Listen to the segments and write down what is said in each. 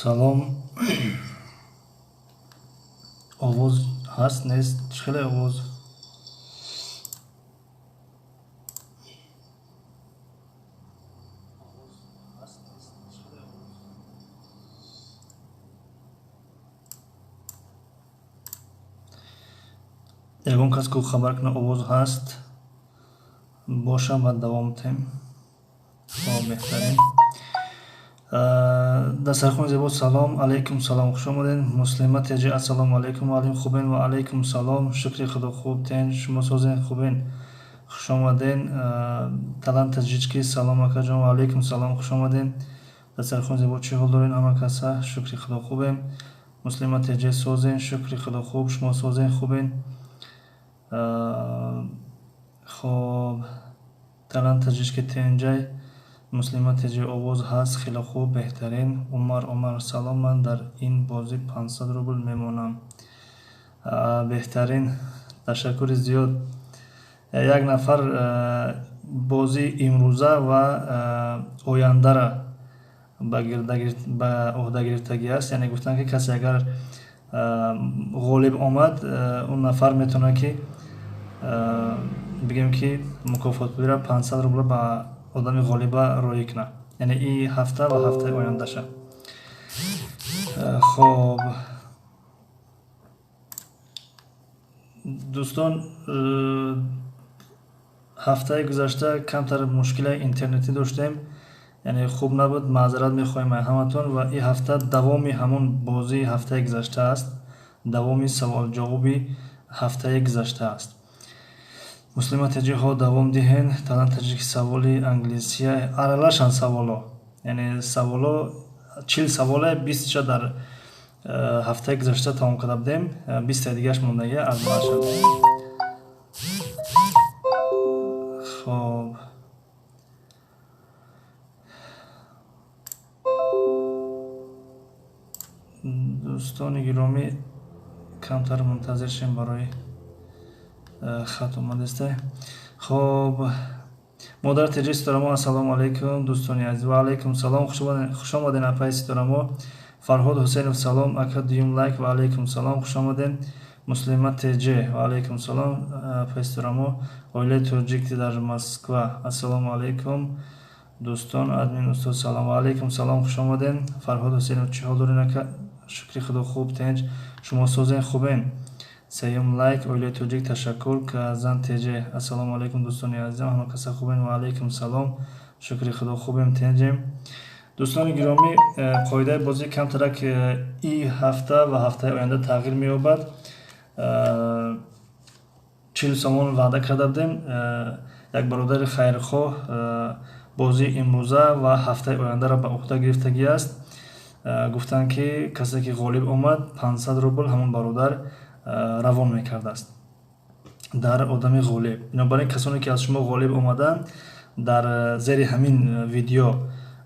Салом, овоз ҳаст, нест? Чӣ хеле овоз? Ягон кас ку хабар кунад, овоз ҳаст боша, ба давом тем. Хоб, беҳтарин. Дастархони зебо, салом алайкум, салом, хуш омадед. Муслима Теҷи, ассалому алайкум, муаллим, хубен? Ва алайкум салом, шукри Худо, хуб, тен, шумо созен, хубен? Хуш омаден. Талант Таҷички, салом, акаҷон, ва алайкум салом, хуш омаден. Дастархони зебо, чӣ ҳол дорен ҳама каса? Шукри Худо, хубем. Муслима Теҷи, созен, шукри Худо, хуб, шумо созен, хубен? Хоб, Талант Таҷички, тенҷай. Муслима Теҷи, овоз ҳаст, хеле хуб, беҳтарин. Умар, Умар, салом, ман дар ин бозӣ 500 рубл мемонам. Беҳтарин, ташаккури зиёд. Як нафар бозии имрӯза ва ояндара ба ӯҳда гирифтагӣ аст. Яъне гуфтанд, ки касе агар ғолиб омад, он нафар метавонад, ки бигем, ки мукофотпулиро 500 рубла ба одами ғолиба роӣ кунад, яъне и ҳафта ва ҳафтаи ояндаша. Хоб, дӯстон, ҳафтаи гузашта камтар мушкилаи интернетӣ доштем, яъне хуб набуд, маъзарат мехоҳем аз ҳаматон. Ва ин ҳафта давоми ҳамон бозии ҳафтаи гузашта аст, давоми саволҷавоби ҳафтаи гузашта аст. Муслима Теҷиҳо, давом диҳен. Талант Таҷик, саволи англисия аралашанд саволо, яъне саволо 40 саволе, 20-ша дар ҳафтаи гузашта тамом карда будем, 20-таи дигараш мондагия, аралашанд. Хоб, дӯстони гиромӣ, камтар мунтазир шем, барои хат омадеста. Хоб, модар Теҷи Ситорамо, ассалому алайкум, дӯстони азиз. Ва алайкум салом, хуш омаден, апаи Ситорамо. Фарҳод Ҳусейнов, салом, ака, дуюм лайк. Ва алайкум салом, хуш омаден. Муслима Теҷе, ва алайкум салом, апаи Ситорамо. Оилаи тоҷик дар Москва, ассалому алайкум, дӯстон, админ, устод, салом. Ва алайкум салом, хуш омаден. Фарҳод Ҳусейнов, чӣ ҳол дорен, ака? Шукри Худо, хуб, тенҷ, шумо созен, хубен? Сеюм лайк, оилаи тоҷик, ташаккур. Казан Теҷе, ассалому алайкум, дӯстони азизам, ҳама каса хубен? Ва алайкум салом, шукри Худо, хубем, тенҷем. Дӯстони гиромӣ, қоидаи бозӣ камтарак и ҳафта ва ҳафтаи оянда тағйир меёбад. 40 сомон ваъда карда будем. Як бародари хайрхоҳ бозии имрӯза ва ҳафтаи ояндаро ба ӯҳда гирифтагӣ аст. Гуфтанд, ки касе ки ғолиб омад, 500 рубл ҳамон бародар равон мекардааст дар одами ғолиб. Бинобар ин, касоне ки аз шумо ғолиб омаданд, дар зери ҳамин видео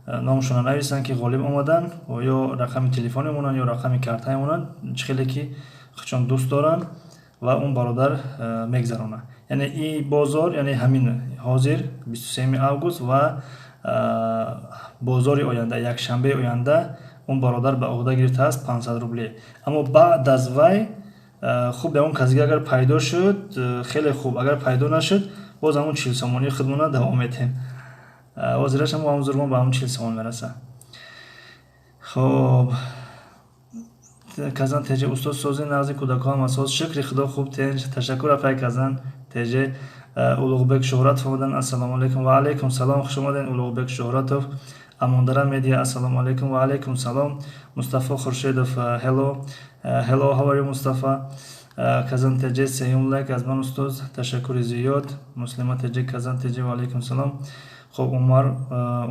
номашонро нависанд, ки ғолиб омаданд, ё рақами телефоне монанд, ё рақами картае монанд, чӣ хеле ки худшон дӯст доранд, ва он бародар мегзаронад. Яъне и бозор, яъне ҳамин ҳозир, 23 август, ва бозори оянда, якшанбеи оянда, он бародар ба ӯҳда гирифтааст 500 рубле. Аммо баъд аз вай, хуб, ягон кас дига агар пайдо шуд, хеле хуб, агар пайдо нашуд, боз ҳамон 40 сомонии худмона давом медиҳем. Ҳозираш ҳам ҳамон зурмон ба ҳамон 40 сомон мерасад. Хоб, Казан Теҷе, устод, сози, нағзи, кӯдакҳо ҳам асос, шукри Худо, хуб, тенҷ, ташаккур, апай Казан Теҷе. Улуғбек Шуҳратов омадан, ассалому алайкум. Ва алайкум салом, хуш омаден, Улуғбек Шуҳратов. Амондара Медиа, ассалому алайкум. Ва алайкум салом. Мустафо Хуршедов, hello, hello, how are you, Мустафа? Казан Теҷе, сеюм лайк аз ман, устоз, ташаккури зиёд. Муслима Теҷе, Казан Теҷе, ва алайкум салом. Хоб, Умар,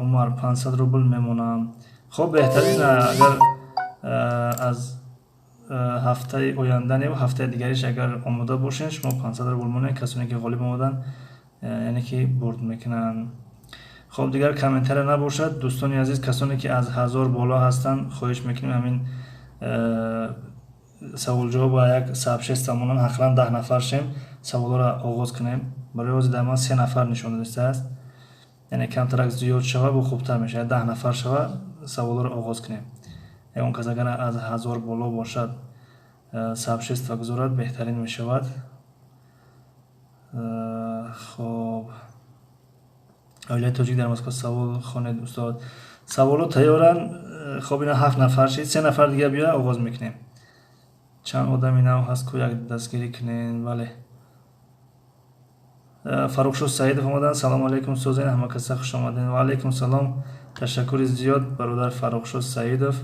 Умар, 500 рубл мемонам. Хоб, беҳтарин. Агар аз ҳафтаи оянда не, ҳафтаи дигариш агар омода бошен, шумо 500 рубл монед. Касоне ки ғолиб омаданд, яъне ки бурд мекунанд. Хоб, дигар комментария набошад. Дӯстони азиз, касоне ки аз 1000 боло ҳастанд, хоҳиш мекунем, ҳамин саволҷавоб ба як сообщество монанд, ҳақиқан 10 нафар шем, саволҳоро оғоз кунем. Барои ҳозир дар ман се нафар нишон додистааст, яъне камтарак зиёд шава, бо хубтар мешавад. 10 нафар шава, саволҳоро оғоз кунем. Ягон кас агар аз 1000 боло бошад, сообщество гузорад, беҳтарин мешавад. Хоб, оилаи тоҷик дар Москва, савол хонед, устод. Саволо тайёранд. Хоб, ина 7 нафар шид, 3 нафар дига биё, оғоз мекунем. Чанд одами нав ҳаст ку, як дастгирӣ кунен. Бале, Фаррухшо Саидов омаданд. Салому алайкум, созен, ҳама каса хуш омаден. Ва алайкум салом, ташаккури зиёд, бародар Фаррухшо Саидов.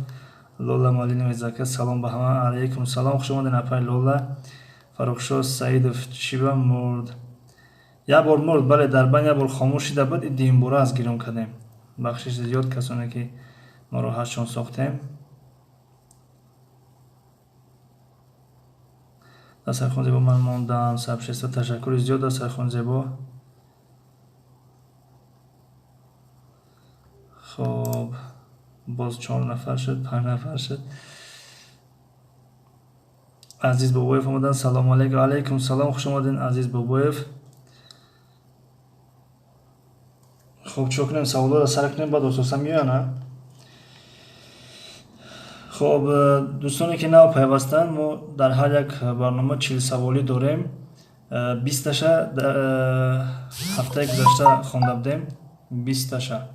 Лола Малинова зака, салом ба ҳама. Алайкум салом, хуш омаден, апай Лола. Фаррухшо Саидов чиба мурд? Як бор мурд, бале, дар байн як бор хомӯш шида буд, дуюмбора аз гирон кардем. Бахшиш зиёд, касоне ки нороҳатшон сохтем. Дастархон зебо, ман мондам сообщество. Ташаккури зиёд, дастархон зебо. Хоб, боз 4 нафар шуд, 5 нафар шуд. Азиз Бобоев омадан. Салому алайкум. Алайкум салом, хуш омаден, Азиз Бобоев. Хоб, чӣ кунем? Саволоро сар кунем, баъд ососа меояна. Хоб, дӯстоне ки нав пайвастанд, мо дар ҳар як барнома 40 саволӣ дорем. 20-таша ҳафтаи гузашта хонда будем, 20-таша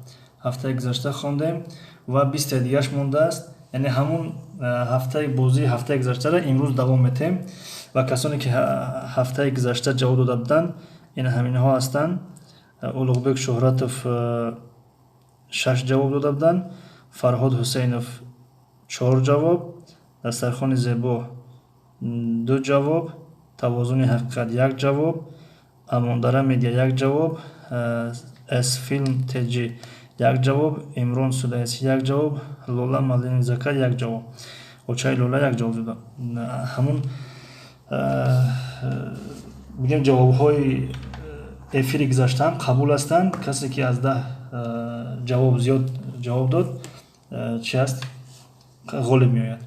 ҳафтаи гузашта хондем ва 20-таи дигаш мондааст. Яъне ҳамун ҳафтаи бозии ҳафтаи гузаштаро имрӯз давом метем ва касоне ки ҳафтаи гузашта ҷавоб дода буданд, ин ҳаминҳо ҳастанд. Улуғбек Шӯҳратов 6 ҷавоб дода буданд, Фарҳод Ҳусейнов 4 ҷавоб, Дастархони зебо 2 ҷавоб, Тавозуни ҳақиқат 1 ҷавоб, Амондара Медиа 1 ҷавоб, С Филм ТЖ 1 ҷавоб, Имрон Судаис 1 ҷавоб, Лола Малини Зака 1 ҷавоб, Очаи Лола 1 ҷавоб дода. Ҳамун бигем, ҷавобҳои эфири гузаштаам қабул ҳастанд. Касе ки аз 10 ҷавоб зиёд ҷавоб дод, чи аст, ғолиб меояд.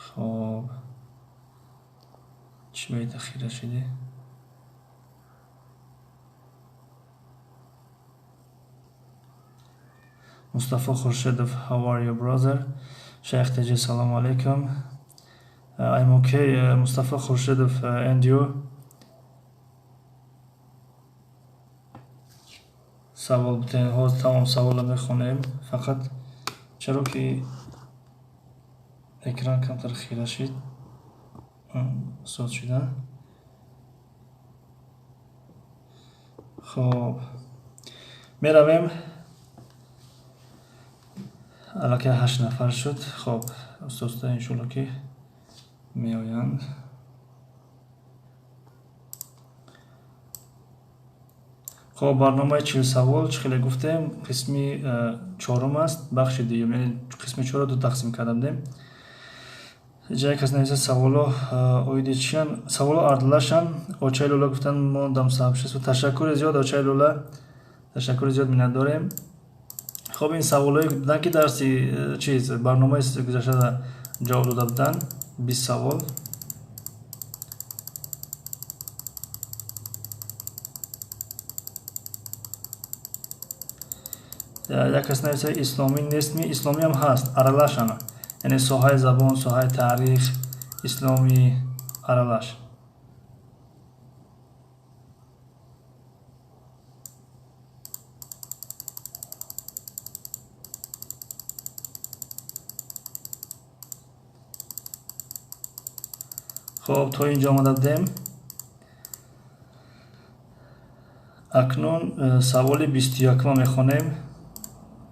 Хоб, чӣ бояд, хира шудӣ? Мустафо Хуршедов, how are you, brother? Шайх Теҷи, салому алайкум. I'm okay, Mustafa Khurshidov, and you? Савол бутен, ҳозир тамом саволро мехонем. Фақат чаро ки экран камтар хира шид, соз шуда. Хоб, меравем. Аллакай 8 нафар шуд. Хоб, устоста иншолло ки меоянд. Хоб, барномаи 40 савол, чӣ хеле гуфтем, қисми чорум аст, бахши дуюм, яъне қисми чорро ду тақсим карда будем. Ҷае кас нависа, саволо оиди чиян? Саволо ардалашанд. Очаи Лола гуфтанд, мондам сообщество. Ташаккури зиёд, очаи Лола, ташаккури зиёд, миннатдорем. Хоб, ин саволое буданд ки дарси чиз барномаи гузашта ҷавоб дода буданд, 20 савол. Як кас нависа, исломӣ нестми? Исломиам ҳаст, аралашана, яъне соҳаи забон, соҳаи таърих, исломӣ аралаш. Хоб, то инҷо омада будем. Акнун саволи 21-ма мехонем.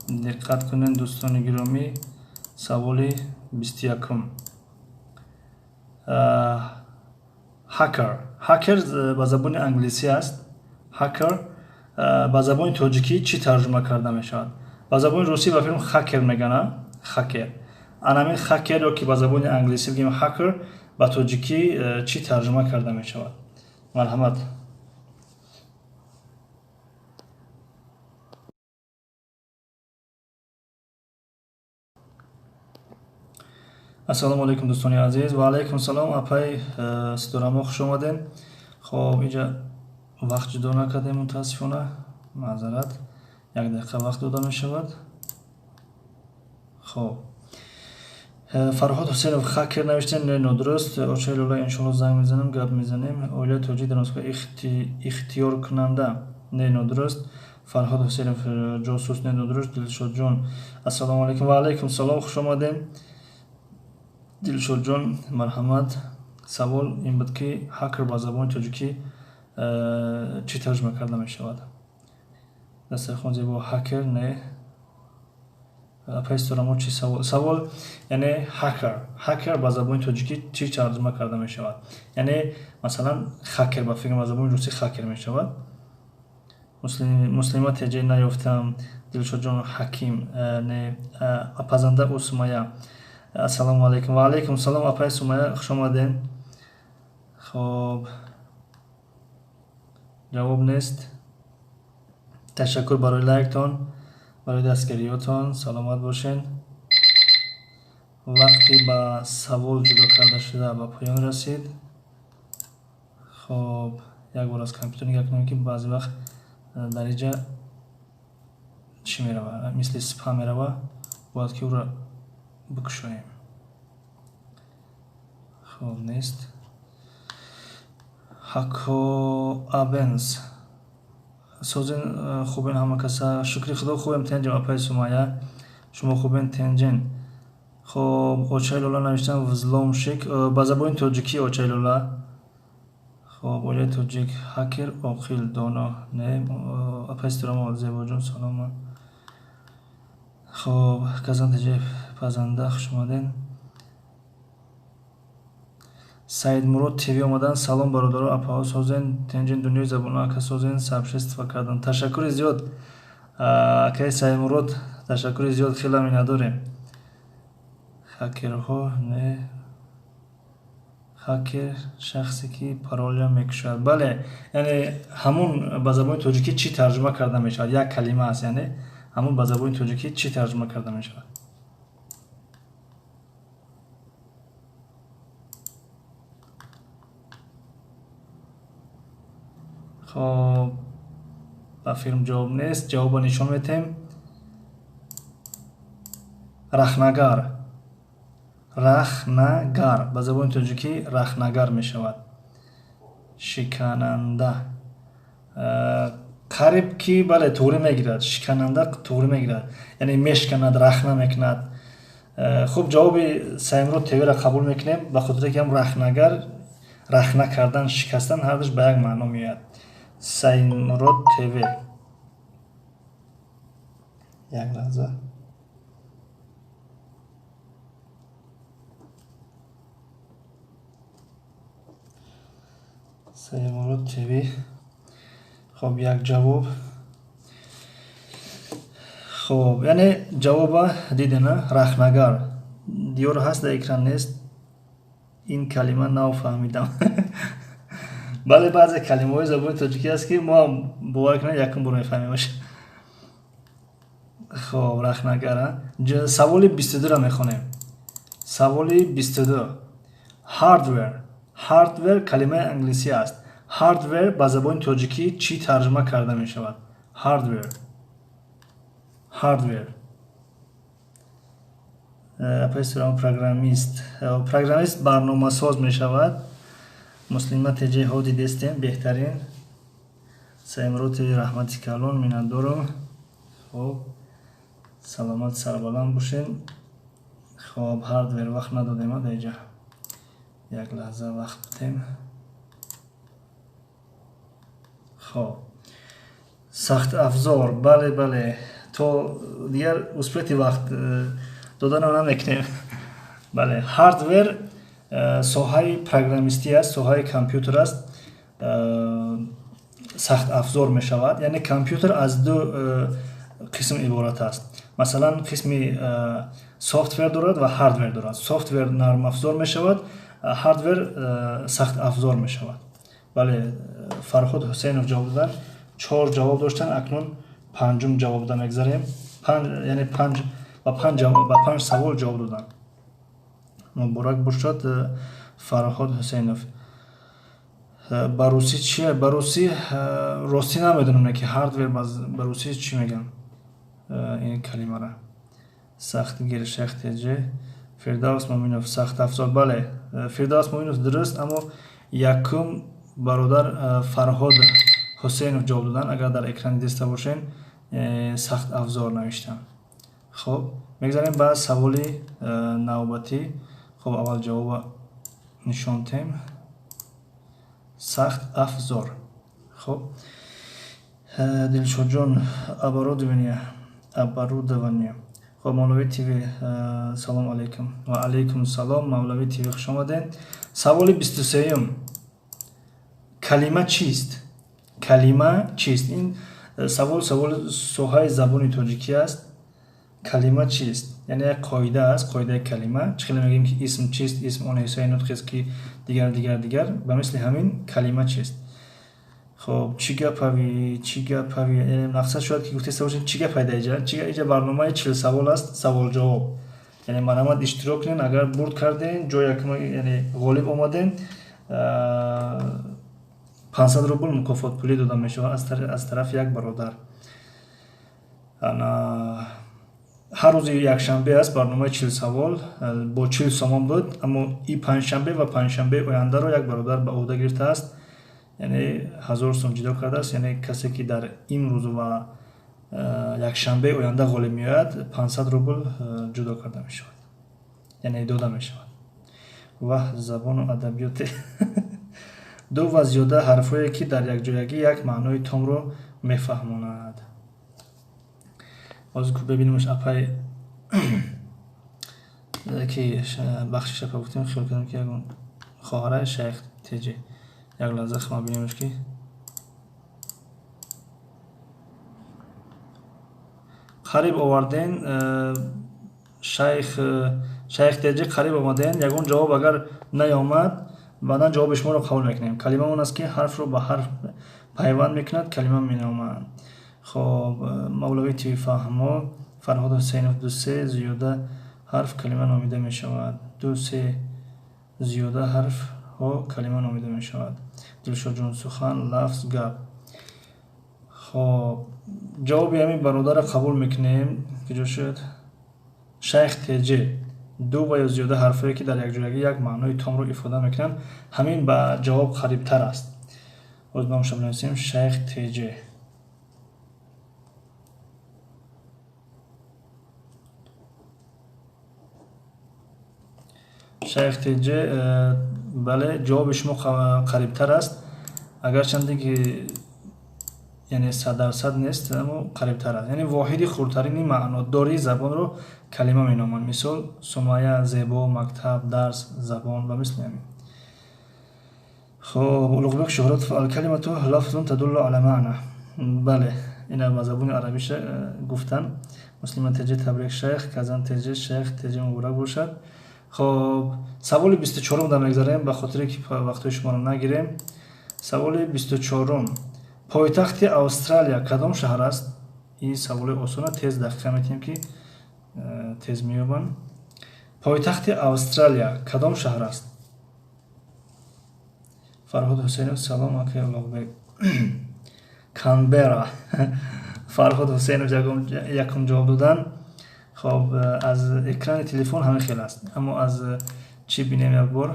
Диққат кунед, дӯстони гиромӣ, саволи 21-ум. Hacker, hacker ба забони англисӣ аст. Hacker ба забони тоҷикӣ чӣ тарҷума карда мешавад? Ба забони русӣ ба филм хакер мегана, хакер. Анамин хакер ё ки ба забони англисӣ бигем hacker, ба тоҷикӣ чӣ тарҷума карда мешавад? Марҳамат. Ассалому алайкум, дӯстони азиз. Ва алайкум салом, апай Ситорамо, хуш омадем. Хоб, инҷа вақт ҷудо накардем, мутаассифона, маъзарат. Як дақиқа вақт дода мешавад. Хоб, Фарҳод Ҳусейнов хакер навиштем, не, нодуруст. Очаи Лола, иншоалло занг мезанам, гап мезанем. Оилаи тоҷик дар Москва ихтиёркунанда, не, нодуруст. Фарҳод Ҳусейнов ҷосус, не, нодуруст. Дилшодҷон, ассалому алайкум. Ва алайкум салом, хуш омадем, Дилшодҷон, марҳамат. Савол ин буд, ки хакер ба забони тоҷикӣ чӣ тарҷума карда мешавад? Дастархон зебо, хакер не. Апай Ситорамо, чӣ савол? Савол, яъне хакер ба забони тоҷикӣ чӣ тарҷума карда мешавад? Яъне, масалан, хакер, ба фикр, ба забони русӣ хакер мешавад. Муслима теҷе наёфтам. Дилшодҷон, ҳаким, не. Пазанда ӯ Сумая, ассалому алайкум. Ва алайкум салом, апай Сумая, хуш омадем. Хоб, ҷавоб нест. Ташаккур барои лайктон, барои дастгириётон, саломат бошед. Вақти ба савол ҷудо карда шуда ба поён расид. Хоб, як бор аз компютер нигоҳ кунем, ки баъзе вақт дар инҷа чӣ мерава, мисли спам мерава, бояд ки ӯро бикушоем. Хоб, нест. Ҳакоабенс, созен, хубен ҳама каса? Шукри Худо, хубем, тенҷем. Апаи Сумая, шумо хубен, тенҷен? Хоб, Очаи Лола навиштам взломщик ба забони тоҷикӣ, Очаи Лола. Хоб, оилаи тоҷик, хакер, оқил, доно, не. Апаи Ситорамо, Зебоҷон, саломан. Хоб, Казан теҷе, пазанда, хуш омаден. Саидмурод ТВ омадан. Салом, бародаро, апаҳо, созен, тенҷен? Дунёи забонҳо, ака, созен? Сообщество кардан. Ташаккури зиёд, акаи Саидмурод, ташаккури зиёд, хеле миннатдорем. Хакерҳо, не. Хакер шахсе ки пароля мекушояд. Бале, яъне ҳамун ба забони тоҷикӣ чӣ тарҷума карда мешавад? Як калима аст, яъне ҳамун ба забони тоҷикӣ чӣ тарҷума карда мешавад? Хоб, ба филм ҷавоб нест. Ҷавобро нишон метем. Рахнагар, рахнагар, ба забони тоҷикӣ рахнагар мешавад. Шикананда қариб ки, бале, туғрӣ мегирад. Шикананда туғрӣ мегирад, яъне мешканад, рахна мекунад. Хуб, ҷавоби Саимурод ТВро қабул мекунем, ба хотире ки ҳам рахнагар, рахна кардан, шикастан, ҳардуш ба як маъно меояд. Саимурод ТВ, як лаҳза. Саимурод ТВ. Хоб, як ҷавоб. Хоб, яъне ҷавоба дидена, рахнагар. Диёр ҳаст дар экран, нест. Ин калима нав фаҳмидам. Бале, баъзе калимаҳои забони тоҷикӣ аст, ки мо ҳам, бовар кунед, якум бор мефаҳмемаш. Хоб, рахнагар. Саволи 22-ро мехонем. Саволи 22. Hardware. Hardware калимаи англисӣ аст. Hardware ба забони тоҷикӣ чӣ тарҷума карда мешавад? Hardware, hardware. Апай, программист. Программист барномасоз мешавад. Муслима теҷе, ҳо, дидестем, беҳтарин. Саимроти, раҳмати калон, миннатдорум. Хоб, саломат, сарбаланд бошем. Хоб, hardware вақт надодем даиҷа, як лаҳза вақт бидем. Хоб, сахт афзор, бале, бале. То дигар успети вақт доданро намекунем. Бале, hardware соҳаи программистӣ аст, соҳаи компютер аст, сахт афзор мешавад. Яъне компютер аз ду қисм иборат аст. Масалан, қисми software дорад ва hardware дорад. Software нармафзор мешавад, hardware сахт афзор мешавад. Бале, Фарҳод Ҳусейнов ҷавоб доданд. Чор ҷавоб доштанд, акнун панҷум ҷавоб дода мегзарем. Яъне панҷ ба панҷ, ба панҷ савол ҷавоб доданд. Муборак бошад, Фарҳод Ҳусейнов. Ба русӣ чия? Ба русӣ ростӣ намедонам, ки hardware ба русӣ чӣ мегӯянд ин калимара. Сахтгир, Шайх Теҷе, Фирдавс Муъминов, сахтафзор. Бале, Фирдавс Муъминов дуруст, аммо якум бародар Фарҳод Ҳусейнов ҷавоб доданд. Агар дар экран диста бошен, сахт афзор навиштанд. Хоб, мегзарем ба саволи навбатӣ. Хоб, аввал ҷавоба нишон тем. Сахт афзор. Хоб, Дилшодҷон, оборудование, оборудование. Хоб, Мавлавӣ ТВ, салом алейкум. Ва алейкум салом, Мавлавӣ ТВ, хуш омадед. Саволи 23-юм. Калима чист? Калима чист? Ин савол саволи соҳаи забони тоҷикӣ аст. Калима чист? Яъне як қоида аст, қоидаи калима. Чӣ хеле мегӯем, ки исм чист? Исм он ҳиссаи нутқест, ки дигар, дигар, дигар. Ба мисли ҳамин калима чист? Хоб, чӣ гапави, чӣ гапави? Яъне мақсад шояд, ки гуфтеста бошед, чӣ гап пайда иҷа? Чӣ иҷа? Барномаи 40 савол аст, савол-ҷавоб. Яъне марҳамат, иштирок кунед, агар бурд кардем, ҷои якум, яъне ғолиб омадем, 500 рубл мукофотпулӣ дода мешавад аз тарафи як бародар. Ҳар рӯзи якшанбе аст барномаи 40 савол, бо 40 сомон буд, аммо и панҷшанбе ва панҷшанбеи ояндаро як бародар ба ӯҳда гирифтааст, яъне 1000 сом ҷудо кардааст. Яъне касе ки дар имрӯз ва якшанбеи оянда ғолиб меояд, 500 рубл ҷудо карда мешавад, яъне дода мешавад. Ваҳ, забону адабиёте. Ду ва зиёда ҳарфҳое, ки дар якҷоягӣ як маънои томро мефаҳмонад. Ҳозир ку бибинимш, апай ки бахшиш, апа гуфтем, хиёл кардам, ки ягон хоҳара. Шайх Теҷи, як лаҳза, хама бинемш, ки қариб оварден. Шайх Теҷи, қариб омаден. Ягон ҷавоб агар наёмад, баъдан ҷавоби шуморо қабул мекунем. Калима он аст, ки ҳарфро ба ҳарф пайванд мекунад, калима меноманд. Хоб, Мавлавӣ ТВ, фаҳмо. Фарҳод Ҳусейнов, ду се зиёда ҳарф калима номида мешавад. Ду се зиёда ҳарфҳо калима номида мешавад. Дилшодҷон, сухан, лафз, гап. Хоб, ҷавоби ҳамин бародарро қабул мекунем. Куҷо шуд Шайх Теҷе? Ду ва ё зиёда ҳарфҳое, ки дар якҷоягӣ як маънои томро ифода мекунанд. Ҳамин ба ҷавоб қарибтар аст. Боз номашро бинависем: Шайх Теҷе. Шайх Теҷе, бале, ҷавоби шумо қарибтар аст, агарчанде ки яъне 100% нест, аммо қарибтар аст. Яъне воҳиди хурдтарини маънодории забонро калима меноманд. Мисол: Сумая, зебо, мактаб, дарс, забон ва мисли ҳамин. Хоб, Улуғбек Шуҳратов, алкалимату лафзун тадуллу ала маъна. Бале, ина ба забони арабиша гуфтан. Муслима Теҷе, табрик, шайх. Казан Теҷе, Шайх Теҷе, муборак бошад. Хоб, саволи 24-ум да мегзарем, ба хотире ки вақтҳои шуморо нагирем. Саволи 24-ум: пойтахти Австралия кадом шаҳр аст? Ин саволи осона, тез дақиқа метиҳем, ки тез меёбанд. Пойтахти Австралия кадом шаҳр аст? Фарҳод Ҳусейнов, салом, акай Улуғбек. Канбера. Фарҳод Ҳусейнов якум ҷавоб додан. Хоб, аз экрани телефон ҳамин хел аст, аммо аз чӣ бинем як бор,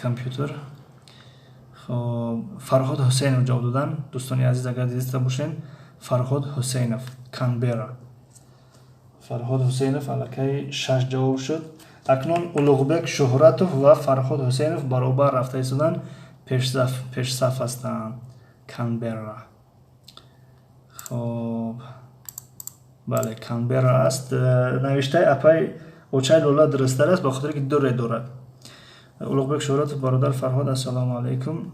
компютер. Хоб, Фарҳод Ҳусейнов ҷавоб додан. Дӯстони азиз, агар дидаста бошен, Фарҳод Ҳусейнов, Канбера. Фарҳод Ҳусейнов, аллакай шаш ҷавоб шуд. Акнун Улуғбек Шуҳратов ва Фарҳод Ҳусейнов баробар рафта истоданд, пешсаф ҳастанд. Канберра. Хоб, бале, Канберра аст. Навиштаи апай Очай Лола дурусттар аст, ба хотире ки ду ре дорад. Улуғбек Шуҳратов, бародар Фарҳод, ассалому алайкум.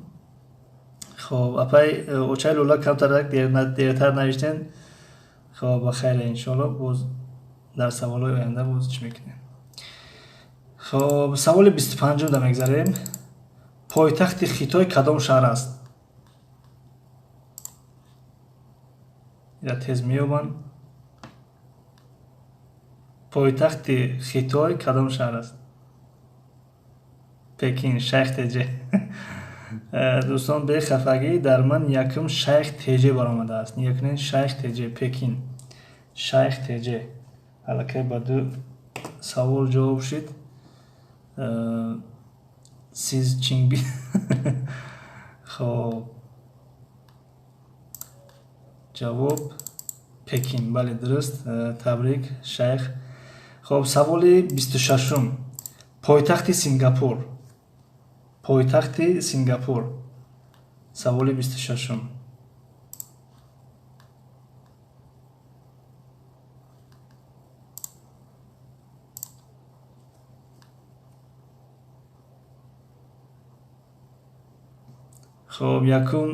Хоб, апай Очай Лола камтар дертар навиштен. Хоб, ба хайр, иншоалло, боз дар саволҳои оянда боз чӣ мекунем. Хоб, саволи 25-ум да мегзарем. Пойтахти Хитой кадом шаҳр аст? Ира тез меёбанд. Пойтахти Хитой кадом шаҳр аст? Пекин. Шайх Теҷе. Дӯстон, бехафагӣ, дар ман якум Шайх Теҷе баромадааст. Нигоҳ кунед, Шайх Теҷе, Пекин. Шайх Теҷе. Аллакай ба ду савол ҷавоб шид. Сиз Чингби. Хоб, ҷавоб Пекин. Бале, дуруст. Табрик, Шайх. Хоб, саволи 26-ум. Пойтахти Сингапур. Пойтахти Сингапур. Саволи 26-ум. Хоб, якум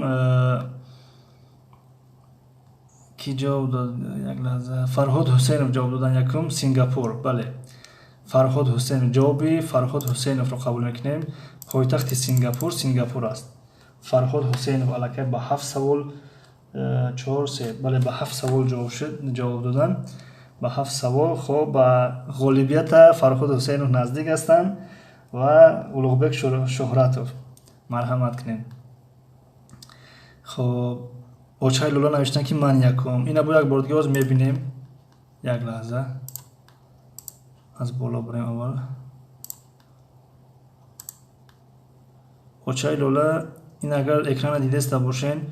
кӣ ҷавоб дод? Як лаҳза. Фарҳод Ҳусейнов ҷавоб додан якум Сингапур. Бале, Фарҳод Ҳусейнов. Ҷавоби Фарҳод Ҳусейновро қабул мекунем. Пойтахти Сингапур Сингапур аст. Фарҳод Ҳусейнов аллакай ба ҳафт савол, чор, се, бале, ба ҳафт савол ҷавоб шуд, ҷавоб додан ба ҳафт савол. Хоб, ба ғолибията Фарҳод Ҳусейнов наздик ҳастанд ва Улуғбек Шуҳратов, марҳамат кунед. Хоб, Очаи Лола навиштанд, ки ман якум. Ина бо як бор дига боз мебинем. Як лаҳза, аз боло бурем аввал. Очаи Лола, ин агар экрана дидаста бошен,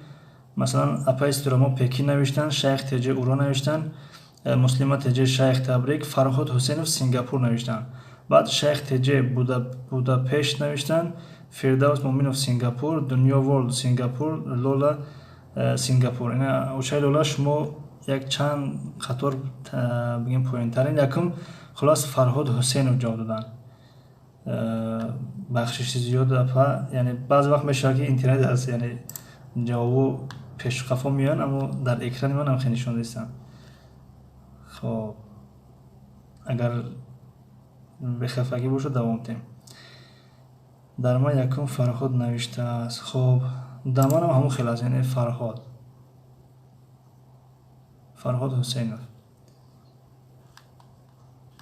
масалан, апаи Ситорамо Пекин навиштанд, Шайх Теҷе уро навиштанд, Муслима Теҷе Шайх табрик, Фарҳод Ҳусейнов Сингапур навиштанд, баъд Шайх Теҷе Будапешт навиштанд, Фирдавс Муминов Сингапур, Дунё Ворлд Сингапур, Лола Сингапур. Ина Очаи Лола, шумо як чанд қатор бигем поёнтарин. Якум, хулос, Фарҳод Ҳусейнов ҷавоб доданд. Бахшиши зиёд, апа. Яъне баъзе вақт мешавад, ки интернет аст, яъне ҷавобу пешу қафо меоянд, аммо дар экрани ман ҳам хеле нишон нестанд. Хоб, агар бехафагӣ бошад, давом диҳем. Дар ман якум Фарҳод навиштааст. Хоб, дар манам ҳамон хел аст, яъне Фарҳод Ҳусейнов.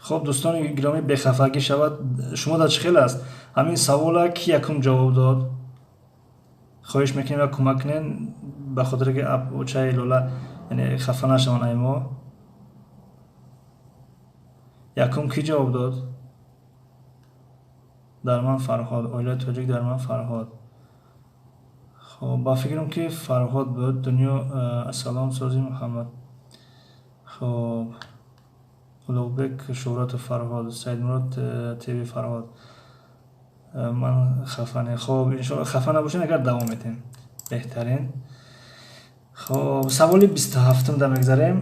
Хоб, дӯстони гиромӣ, бехафагӣ шавад, шумо дар чӣ хел аст ҳамин савола, ки якум ҷавоб дод? Хоҳиш мекунем, як кӯмак кунен, ба хотире ки Очаи Лола, яъне, хафа нашаванд. Ай мо якум кӣ ҷавоб дод? Дар ман Фарҳод, Оилаи Тоҷик, дар ман Фарҳод. Хоб, ба фикрам, ки Фарҳод буд. Дунё, ассалом, сози Муҳаммад. Хоб, Улуғбек Шуҳратов Фарҳод, Саидмурод ТВ Фарҳод. Ман хафа не. Хоб, иншоалло, хафа набошед, агар давом медиҳем, беҳтарин. Хоб, саволи 27-ум да мегзарем.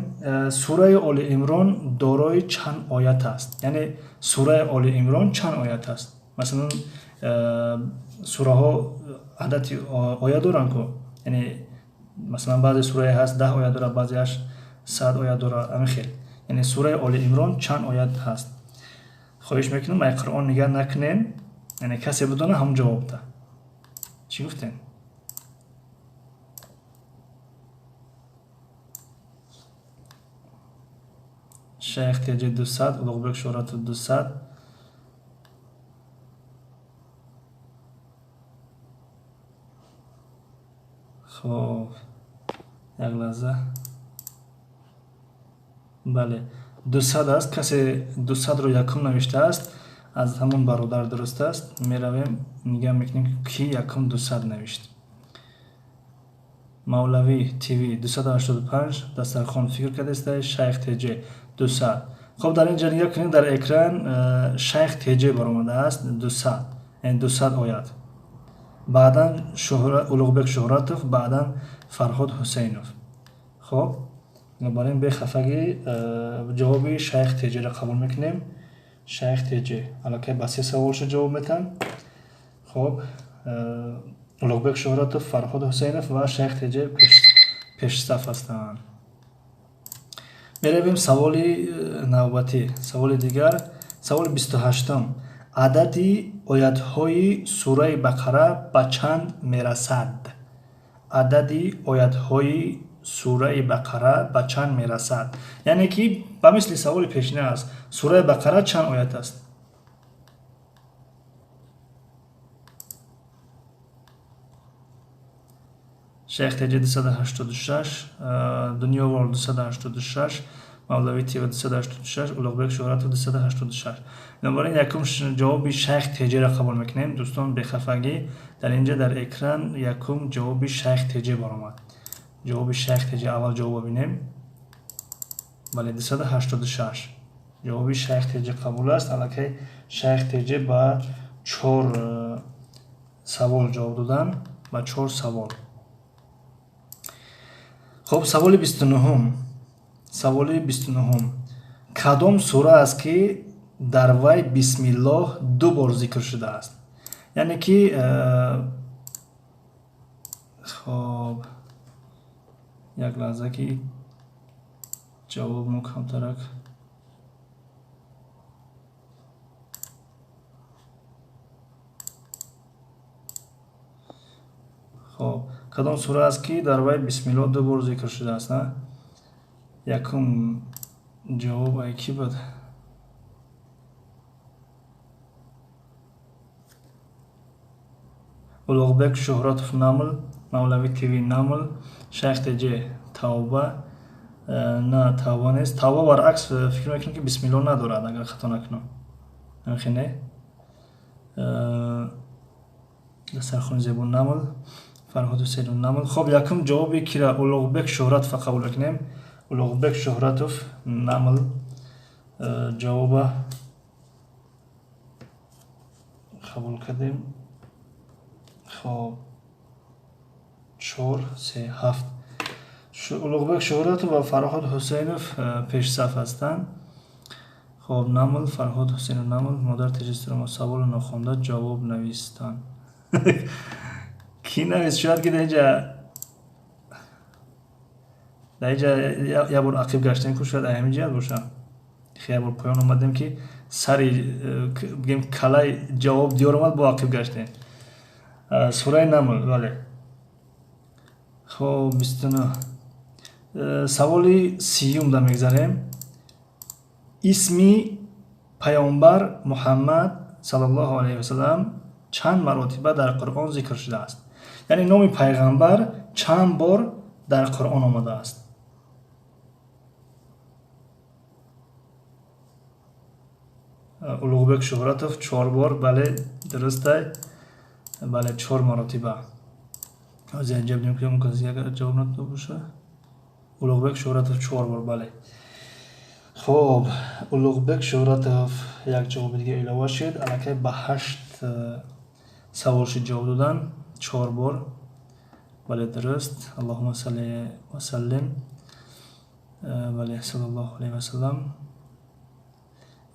Сураи Оли Имрон дорои чанд оят аст? Яъне сураи Оли Имрон чанд оят аст? Масалан, сураҳо адади оят доранд ку, яъне масалан, баъзе сурае ҳаст 10 оят дорад, баъзеаш 100 оят дорад, ҳамин хел. Яъне сураи Оли Имрон чанд оят ҳаст? Хоҳиш мекунам, ай Қуръон нигаҳ накунем, яъне касе бидона, ҳамон ҷавоб да. Чӣ гуфтем? Шайх Теҷи 200, Улуғбек Шуҳратов 200. Хоб, як лаҳза. Бале, 200 аст. Касе 200-ро якум навиштааст, аз ҳамон бародар дуруст аст. Меравем, нигаҳ мекунем, ки якум 200 навишт. Мавлавӣ ТВ 285, дастархон фикр кардааста, Шайх Теҷе 200. Хоб, дар ин ҷо нигаҳ кунед, дар экран Шайх Теҷе баромадааст 200, яъне 200 оят. Баъдан Улуғбек Шуҳратов, баъдан Фарҳод Ҳусейнов. Хоб, бинобар ин, бехафагӣ, ҷавоби Шайх Теҷеро қабул мекунем. Шайх Теҷе аллакай ба се саволшо ҷавоб метаҳанд. Хоб, Улуғбек Шуҳратов, Фарҳод Ҳусейнов ва Шайх Теҷе пешсаф ҳастанд. Меравем саволи навбатӣ, саволи дигар, саволи 28-ум. Адади оятҳои сураи Бақара ба чанд мерасад? Адади оятҳои сураи Бақара ба чанд мерасад? Яъне ки ба мисли саволи пешина аст. Сураи Бақара чанд оят аст? Шайх Теҷи 286, Дунёвор 286, Мавлави ТВ 286, Улуғбек Шӯҳратов 286. Бинобар ин якум ҷавоби Шайх Теҷиро қабул мекунем. Дӯстон, бехафагӣ, дар инҷа дар экран якум ҷавоби Шайх Теҷи баромад. Ҷавоби Шайх Теҷи, аввал ҷавоб бинем. Бале, 286. Ҷавоби Шайх Теҷи қабул аст. Аллакай Шайх Теҷи ба 4 савол ҷавоб додан, ба 4 савол. Хуб, саволи 29-ум. Саволи 29-ум. Кадом сура аст, ки дар вай бисмиллоҳ ду бор зикр шудааст? Яъне ки хоб, як лаҳза, ки ҷавоб мо камтарак. Хоб, кадом сура аст, ки дар вай бисмиллоҳ ду бор зикр шудааст? На, якум ҷавоб ай кӣ буд? Улуғбек Шӯҳратов Намл, Мавлави ТВ Намл, Шайх Теҷе Тавба. На, Тавба нест. Тавба баръакс, фикр мекунам, ки бисмиллоҳ надорад, агар хато накунам. Ҳамихе не? Дастархони зебо Намл, Фарҳод Ҳусейнов Намл. Хоб, якум ҷавоби кира? Улуғбек Шӯҳратова қабул мекунем. Улуғбек Шӯҳратов Намл ҷавоба қабул кардем. Хоб, 4, 3, 7. Улуғбек Шӯҳратов ва Фарҳод Ҳусейнов пешсаф ҳастанд. Хоб, Намл, Фарҳод Ҳусейнов Намл. Модар Теҷистромо саволо нохонда ҷавоб навистанд. Кӣ навист? Шояд ки дар инҷа як бор ақиб гаштем ку, шояд ҳамин ҷиҳат боша. Як бор поён омадем, ки сари бигем калай ҷавоб диёр омад, бо ақиб гаштем. Сураи Намл, бале. Хоб, 29. Саволи 30-юм да мегзарем. Исми паёмбар Муҳаммад саллаллоҳу алайҳи васалам чанд маротиба дар Қуръон зикр шудааст? Яъне номи пайғамбар чанд бор дар Қуръон омадааст? Улуғбек Шӯҳратов чор бор. Бале, дурустай. Бале, чор маротиба. Ҳозир инҷа бинем, ки он кас агар ҷавоб надода боша. Улуғбек Шӯҳратов чор бор, бале. Хоб, Улуғбек Шӯҳратов як ҷавоби дига илова шуд. Аллакай ба ҳашт савол шуд ҷавоб додан. Чор бор, бале, дуруст. Аллоҳума салли васаллим, бале, саллаллоҳу алайҳи васаллам.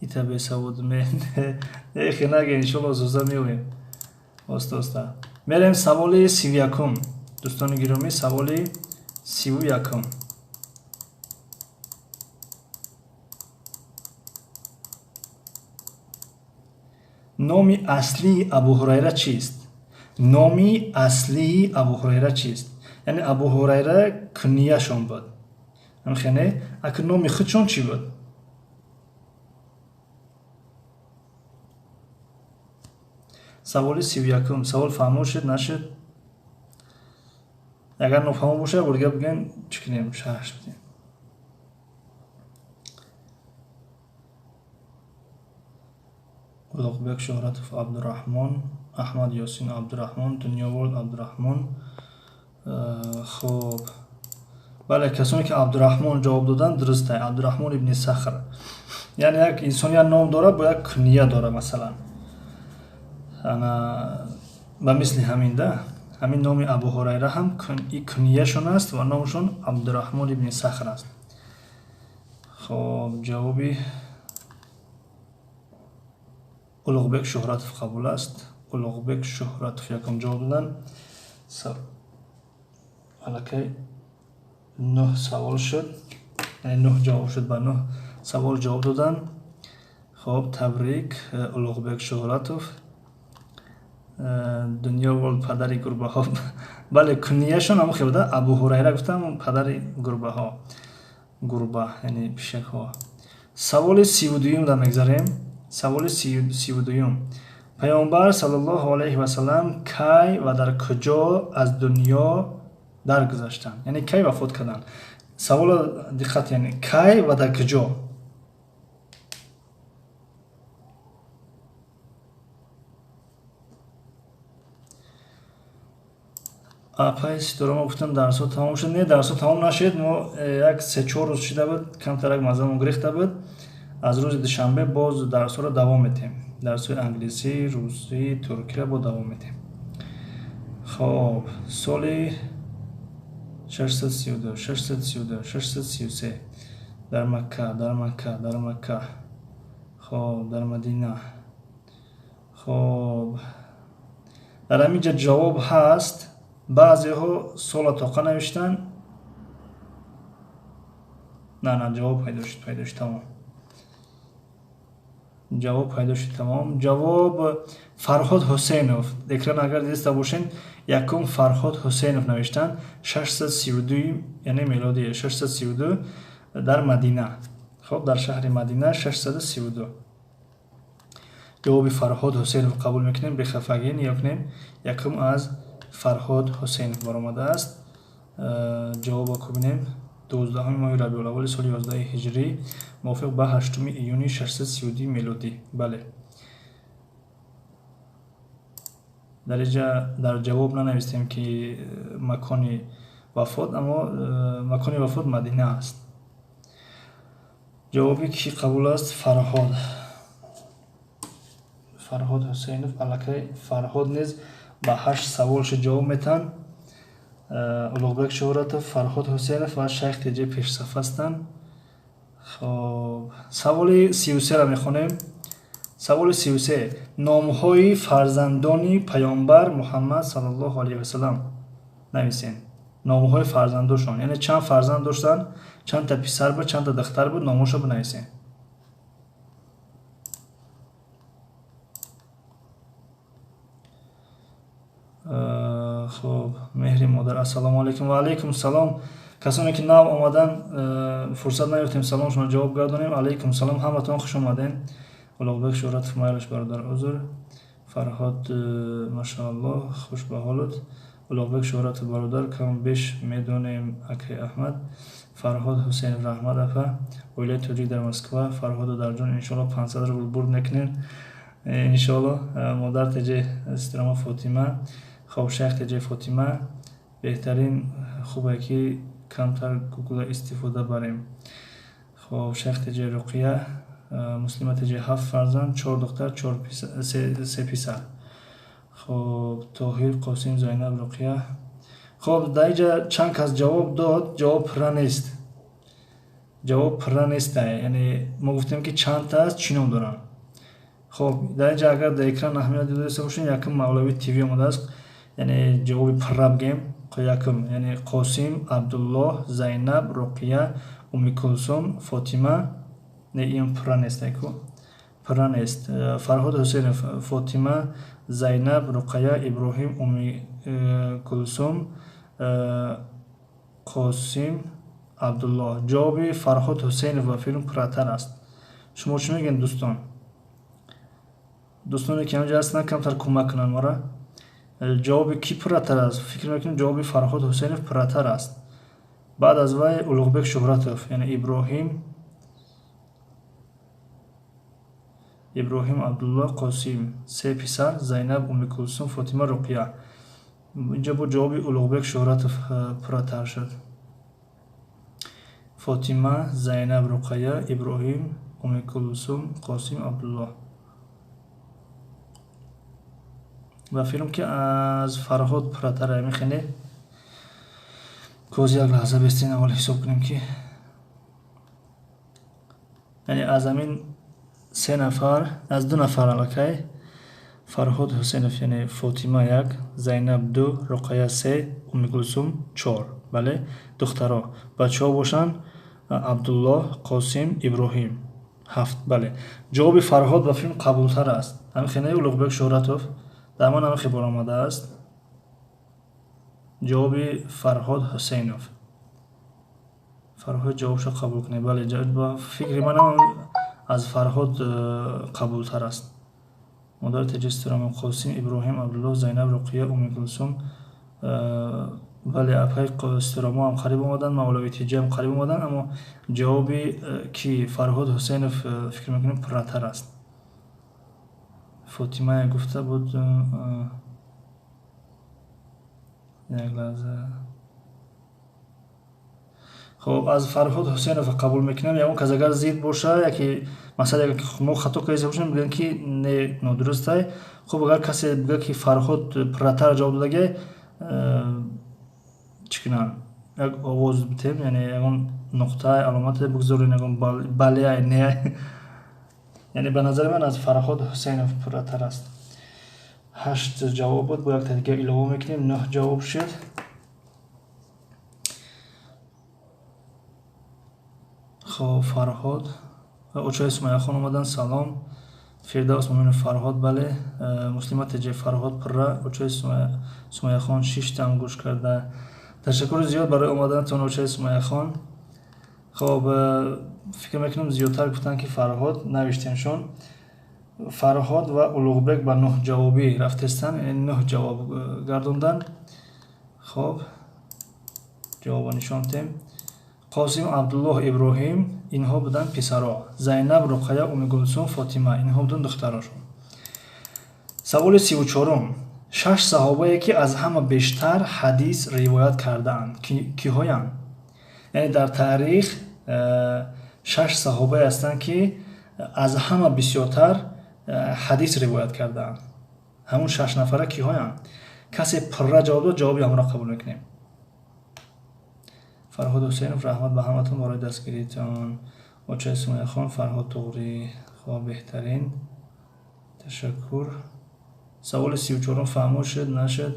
Ита бесавод ме наге, иншолло зуза меоем, оста оста мерем. Саволи 31-ум, дӯстони гиромӣ, саволи 31-ум. Номи аслии Абу Ҳурайра чист? Номи аслии Абу Ҳурайра чист? Яъне Абу Ҳурайра кунияшон буд, ҳамхене? Аки номи худшон чӣ буд? Саволи 31-ум. Савол фаҳмо шуд, нашуд? Агар нофаҳмо бошад, бор дига бигӯем, чӣ кунем, шарҳаш бидем. Улуғбек Шӯҳратов Абдураҳмон, Аҳмад Ёсин Абдураҳмон, Дунёворд Абдураҳмон. Хоб, бале, касоне ки Абдураҳмон ҷавоб доданд, дуруст. Абдураҳмон ибни Сахр. Яъне як инсон як ном дорад, бо як куния дорад, масалан, ана ба мисли ҳамин да, ҳамин номи Абу Ҳурайра ҳам кунияшон аст ва номашон Абдураҳмон ибни Сахр аст. Хоб, ҷавоби Улуғбек Шӯҳратов қабул аст. Улуғбек Шӯҳратов якум ҷавоб доданд. Аллакай нӯҳ савол шуд, яъне нӯҳ ҷавоб шуд, ба нӯҳ савол ҷавоб доданд. Хоб, табрик, Улуғбек Шӯҳратов. Дунё вол падари гурбаҳо. Бале, кунияшон ҳамон хел буда. Абу Ҳурайра гуфтам, падари гурбаҳо, гурба яъне пишакҳо. Саволи 32-юм да мегзарем. Саволи 32-юм. Паёмбар саллаллоҳу алайҳи васаллам кай ва дар куҷо аз дунё даргузаштанд? Яъне кай вафот карданд? Саволо диққат, яъне кай ва дар куҷо? Апаи Ситора, мо гуфтам, дарсҳо тамом шуд. Не, дарсҳо тамом нашуд. Мо як 3-4 рӯз шида буд, камтарак маззамон гирифта буд. Аз рӯзи душанбе боз дарсҳоро давом метиҳем. Дарсҳои англисӣ, русӣ, туркиро бо давом метиҳем. Хоб, соли 632, 632, 633 дар Макка, дар Макка, дар Макка. Хоб, дар Мадина. Хоб, дар ҳамин ҷо ҷавоб ҳаст. Баъзеҳо сола тоқа навиштанд. На, на, ҷавоб пайдо шуд, пайдо шуд, тамом. Ҷавоб пайдо шуд, тамом. Ҷавоб Фарҳод Ҳусейнов. Экран агар дидаста бошед, якум Фарҳод Ҳусейнов навиштанд 632, яъне мелодия 632 дар Мадина. Хоб, дар шаҳри Мадина 632. Ҷавоби Фарҳод Ҳусейнов қабул мекунем, бехафагӣ нигоҳ кунем. Якум аз Фарҳод Ҳусейнов баромадааст. Ҷавобро кубинем. 12 моҳи Рабиулаввали соли 11 ҳиҷрӣ мувофиқ ба 8 июни 632 мелодӣ. Бале. Дар инҷа дар ҷавоб нанавистем, ки макони вафот, аммо макони вафот Мадина аст. Ҷавоби ки қабул аст? Фарҳод. Фарҳод Ҳусейнов. Аллакай Фарҳод низ ба 8 саволшо ҷавоб метаҳанд. Улуғбек Шуҳратов, Фарҳод Ҳусейнов ва Шайх Теҷи пешсаф ҳастанд. Хоб, саволи 33-ро мехонем. Саволи 33. Номҳои фарзандони паёмбар Муҳаммад саллаллоҳу алайҳи васаллам нависен. Номҳои фарзандошон, яъне чанд фарзанд доштанд, чандта писар буд, чандта духтар буд, номҳошо бинависен. Хоб, меҳри модар, ассалому алайкум. Ва алайкум салом. Касоне ки нав омадан, фурсат наёфтем саломшонро ҷавоб гардонем. Алайкум салом, ҳаматон хуш омаден. Улуғбек Шуҳратов, майлаш бародар, узр. Фарҳод, машааллоҳ, хуш ба ҳолат. Улуғбек Шуҳратов, бародар, кам беш медонем, акай Аҳмад. Фарҳод Ҳусейнов, раҳмат апа. Оилаи тоҷик дар Москва. Фарҳоду дарҷон, иншоалло 500 рубл бурд мекунем, иншоалло. Модар Теҷи Ситорома Фотима. Хоб, Шайх Теҷи Фотима. Беҳтарин хубе ки камтар гугла истифода барем. Хоб, Шайх Теҷи Руқия, Муслима Теҷи, 7 фарзанд, 4 духтар, 3 писар. Хоб, Тоҳир, Қосим, Зайнаб, Руқия. Хоб, дар инҷа чанд кас ҷавоб дод, ҷавоб пурра нест. Ҷавоб пурра нест, яъне мо гуфтем, ки чандта аст, чӣ ном доранд. Хоб, дар инҷа агар дар экран аҳамият додаста бошед, якум Мавлави ТВ омадааст, яъне ҷавоби пурра бигем, якум, яъне Қосим, Абдуллоҳ, Зайнаб, Руқия, Уми Кулсум, Фотима. Не, ин пурра нест, ку пурра нест. Фарҳод Ҳусейнов, Фотима, Зайнаб, Руқая, Иброҳим, Уми Кулсум, Қосим, Абдуллоҳ. Ҷавоби Фарҳод Ҳусейнов ба филм пурратар аст. Шумо чӣ мегӯед, дӯстон? Дӯстоне ки ҳамҷа ҳастанд, камтар кӯмак кунанд мора. Ҷавоби кӣ пурратар аст? Фикр мекунем, ҷавоби Фарҳод Ҳусейнов пурратар аст. Баъд аз вай Улуғбек Шуҳратов, яъне Иброҳим, Иброҳим, Абдуллоҳ, Қосим, се писар, Зайнаб, Уми Кулсум, Фотима, Руқия. Инҷа бо ҷавоби Улуғбек Шуҳратов пурратар шуд. Фотима, Зайнаб, Руқая, Иброҳим, Уми Кулсум, Қосим, Абдуллоҳ. Ба филм ки аз Фарҳод пурратар мехеле. Коз як лаҳза бестин, аввал ҳисоб кунем, ки яъне аз ҳамин се нафар, аз ду нафар аллакай Фарҳод Ҳусейнов, яъне Фотима як, Зайнаб ду, Руқая се, Уми Кулсум чор. Бале, духтаро. Бачаҳо бошанд Абдуллоҳ, Қосим, Иброҳим, ҳафт. Бале, ҷавоби Фарҳод ба филм қабултар аст. Ҳамин хеле, Улуғбек Шуҳратов, дар ман ҳамин хел баромадааст. Ҷавоби Фарҳод Ҳусейнов. Фарҳод ҷавобшо қабул кунед. Бале, фикри манам аз Фарҳод қабултар аст. Модари Таҷистирамо, Қосим, Иброҳим, Абдуллоҳ, Зайнаб, Руқия, Умикулсум. Бале, апаи Стирамо ҳам қариб омаданд, Мавлави Тиҷи ҳам қариб омаданд, аммо ҷавоби ки Фарҳод Ҳусейнов фикр мекунем пурратар аст. Фотимая гуфта буд, як лаҳза. Хоб, аз Фарҳод Ҳусейнов қабул мекунам. Ягон кас агар зид боша, яки масалан мо хато карда бошем, бигӯянд ки не, нодурустай. Хоб, агар касе бигӯяд ки Фарҳод пурратар ҷавоб додагӣ, чӣ кунам, як овоз битем, яъне ягон нуқта, аломате бигзорем, ягон балеай, неай. Яъне ба назари ман аз Фарҳод Ҳусейнов пурратар аст. 8 ҷавоб буд, бо якта дигар илова мекунем, 9 ҷавоб шуд. Хоб, Фарҳод, очаи Сумайяхон омаданд, салом. Фирдавс Муминов, Фарҳод, бале. Муслима Теҷе, Фарҳод пурра. Очаи Сумайяхон шиштам гӯш карда. Ташаккури зиёд барои омаданатон, очаи Сумайяхон. Хоб, фикр мекунам зиёдтар гуфтанд ки Фарҳод, навиштемшон. Фарҳод ва Улуғбек ба 9 ҷавобӣ рафтестанд, яъне 9 ҷавоб гардонданд. Хоб, ҷавобо нишон дем. Қосим, Абдуллоҳ, Иброҳим инҳо буданд писаро. Зайнаб, Руқая, Умигулсум, Фотима инҳо буданд духтарошон. Саволи 34-ум. 6 саҳобае ки аз ҳама бештар ҳадис ривоят кардаанд киҳоянд? Яъне дар таърих 6 саҳобае ҳастанд ки аз ҳама бисёртар ҳадис ривоят кардаанд. Ҳамун 6 нафара киҳоянд? Касе пурра ҷавоб дод, ҷавоби ҳамонро қабул мекунем. Фарҳод Ҳусейнов, раҳмат ба ҳаматон барои дастгиритон. Очаи Сумайяхон, Фарҳод Туғрӣ. Хоб, беҳтарин. Ташаккур. Саволи 34-ум фаҳмо шуд, нашуд?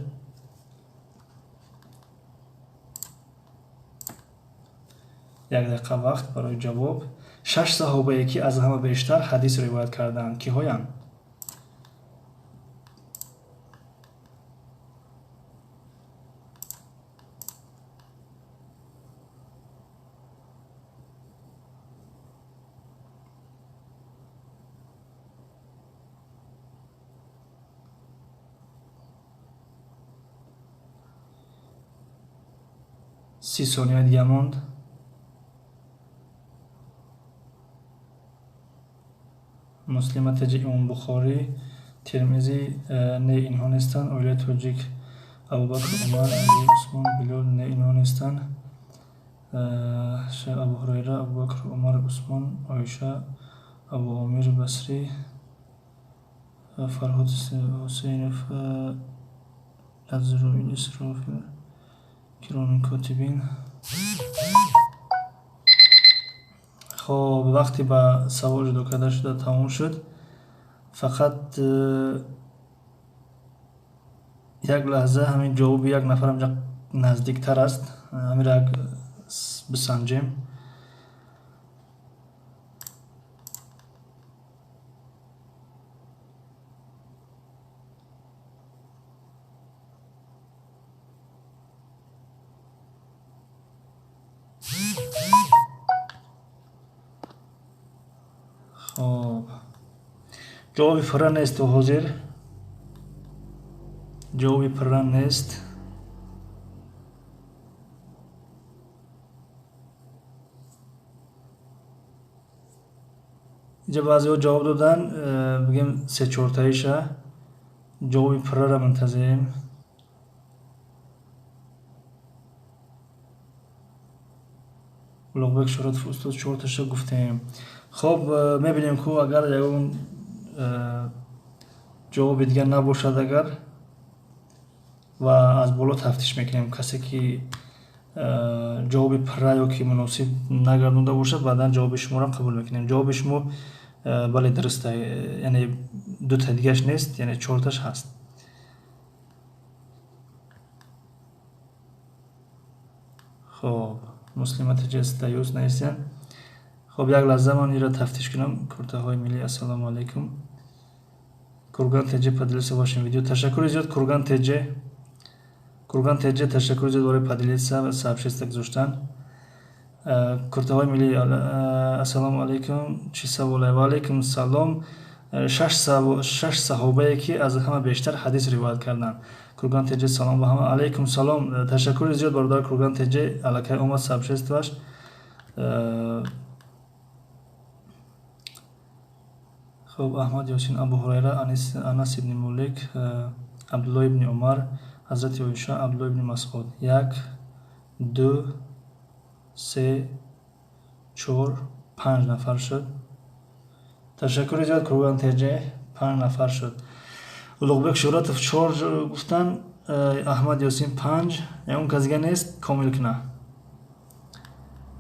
Як дақиқа вақт барои ҷавоб. 6 саҳобае ки аз ҳама бештар ҳадис ривоят кардаанд киҳоянд? 30 сония дига монд. Муслима Теҷи, Имом Бухорӣ, Термизӣ, не, инҳо нестанд. Оилаи тоҷик, Абубакр, Умар, Али, Усмон, Билол, не, инҳо нестанд. Шайх Абу Ҳурайра, Абубакр, Умар, Усмон, Оиша, Абу Омир Басрӣ, Фарҳод Ҳусейнов, Азроил, Исрофил, Кироми котибин. Хоб, вақте ба савол ҷудо карда шуда тамом шуд. Фақат як лаҳза ҳамин ҷавоби як нафар ҳамҷа наздиктар аст. Ҳаминро як бисанҷем. Хоб, ҷавоби пурра нест то ҳозир. Ҷавоби пурра нест. Инҷа баъзеҳо ҷавоб доданд, бигем се-чортаиша. Ҷавоби пурраро мунтазирем. Улуғбек Шӯҳратов, устод, чорташа гуфтем. Хоб, мебинем ку агар ягон ҷавоби дигар набошад, агар ва аз боло тафтиш мекунем. Касе ки ҷавоби пурра ё ки муносиб нагардонда бошад, баъдан ҷавоби шуморо қабул мекунем. Ҷавоби шумо бале дуруст, яъне дута дигаш нест, яъне чорташ ҳаст. Хоб, Муслима Теҷестаюс нависиянд. Хоб, як лаҳза ман инро тафтиш кунам. Куртаҳои миллӣ, ассалому алайкум. Курган Теҷе, поделился вашим видео. Ташаккури зиёд, Курган Теҷе. Курган ТЖ, ташаккури зиёд барои поделиться ва сообщество гузоштан. Куртаҳои миллӣ. Ассалому алайкум, чӣ саволе? Ва алайкум салом. Шаш саҳобае, ки аз ҳама бештар ҳадис ривоят карданд. Курган ТЖ, салом ба ҳама. Алайкум салом. Ташаккури зиёд, бародар Курган ТЖ, аллакай омад сообществоаш. Хуб, Аҳмад Ёсин, Абу Ҳурайра, Анас ибни Молик, Абдуллоҳ ибни Умар, Ҳазрати Оиша, Абдуллоҳ ибни Масъуд. 1, 2, 3, 4, 5 нафар шуд. Ташаккури зиёд, Курган ТЖ, 5 нафар шуд. Улуғбек Шӯҳратов 4 гуфтан, Аҳмад Ёсин 5. Ягон кас дига нест, комил куна.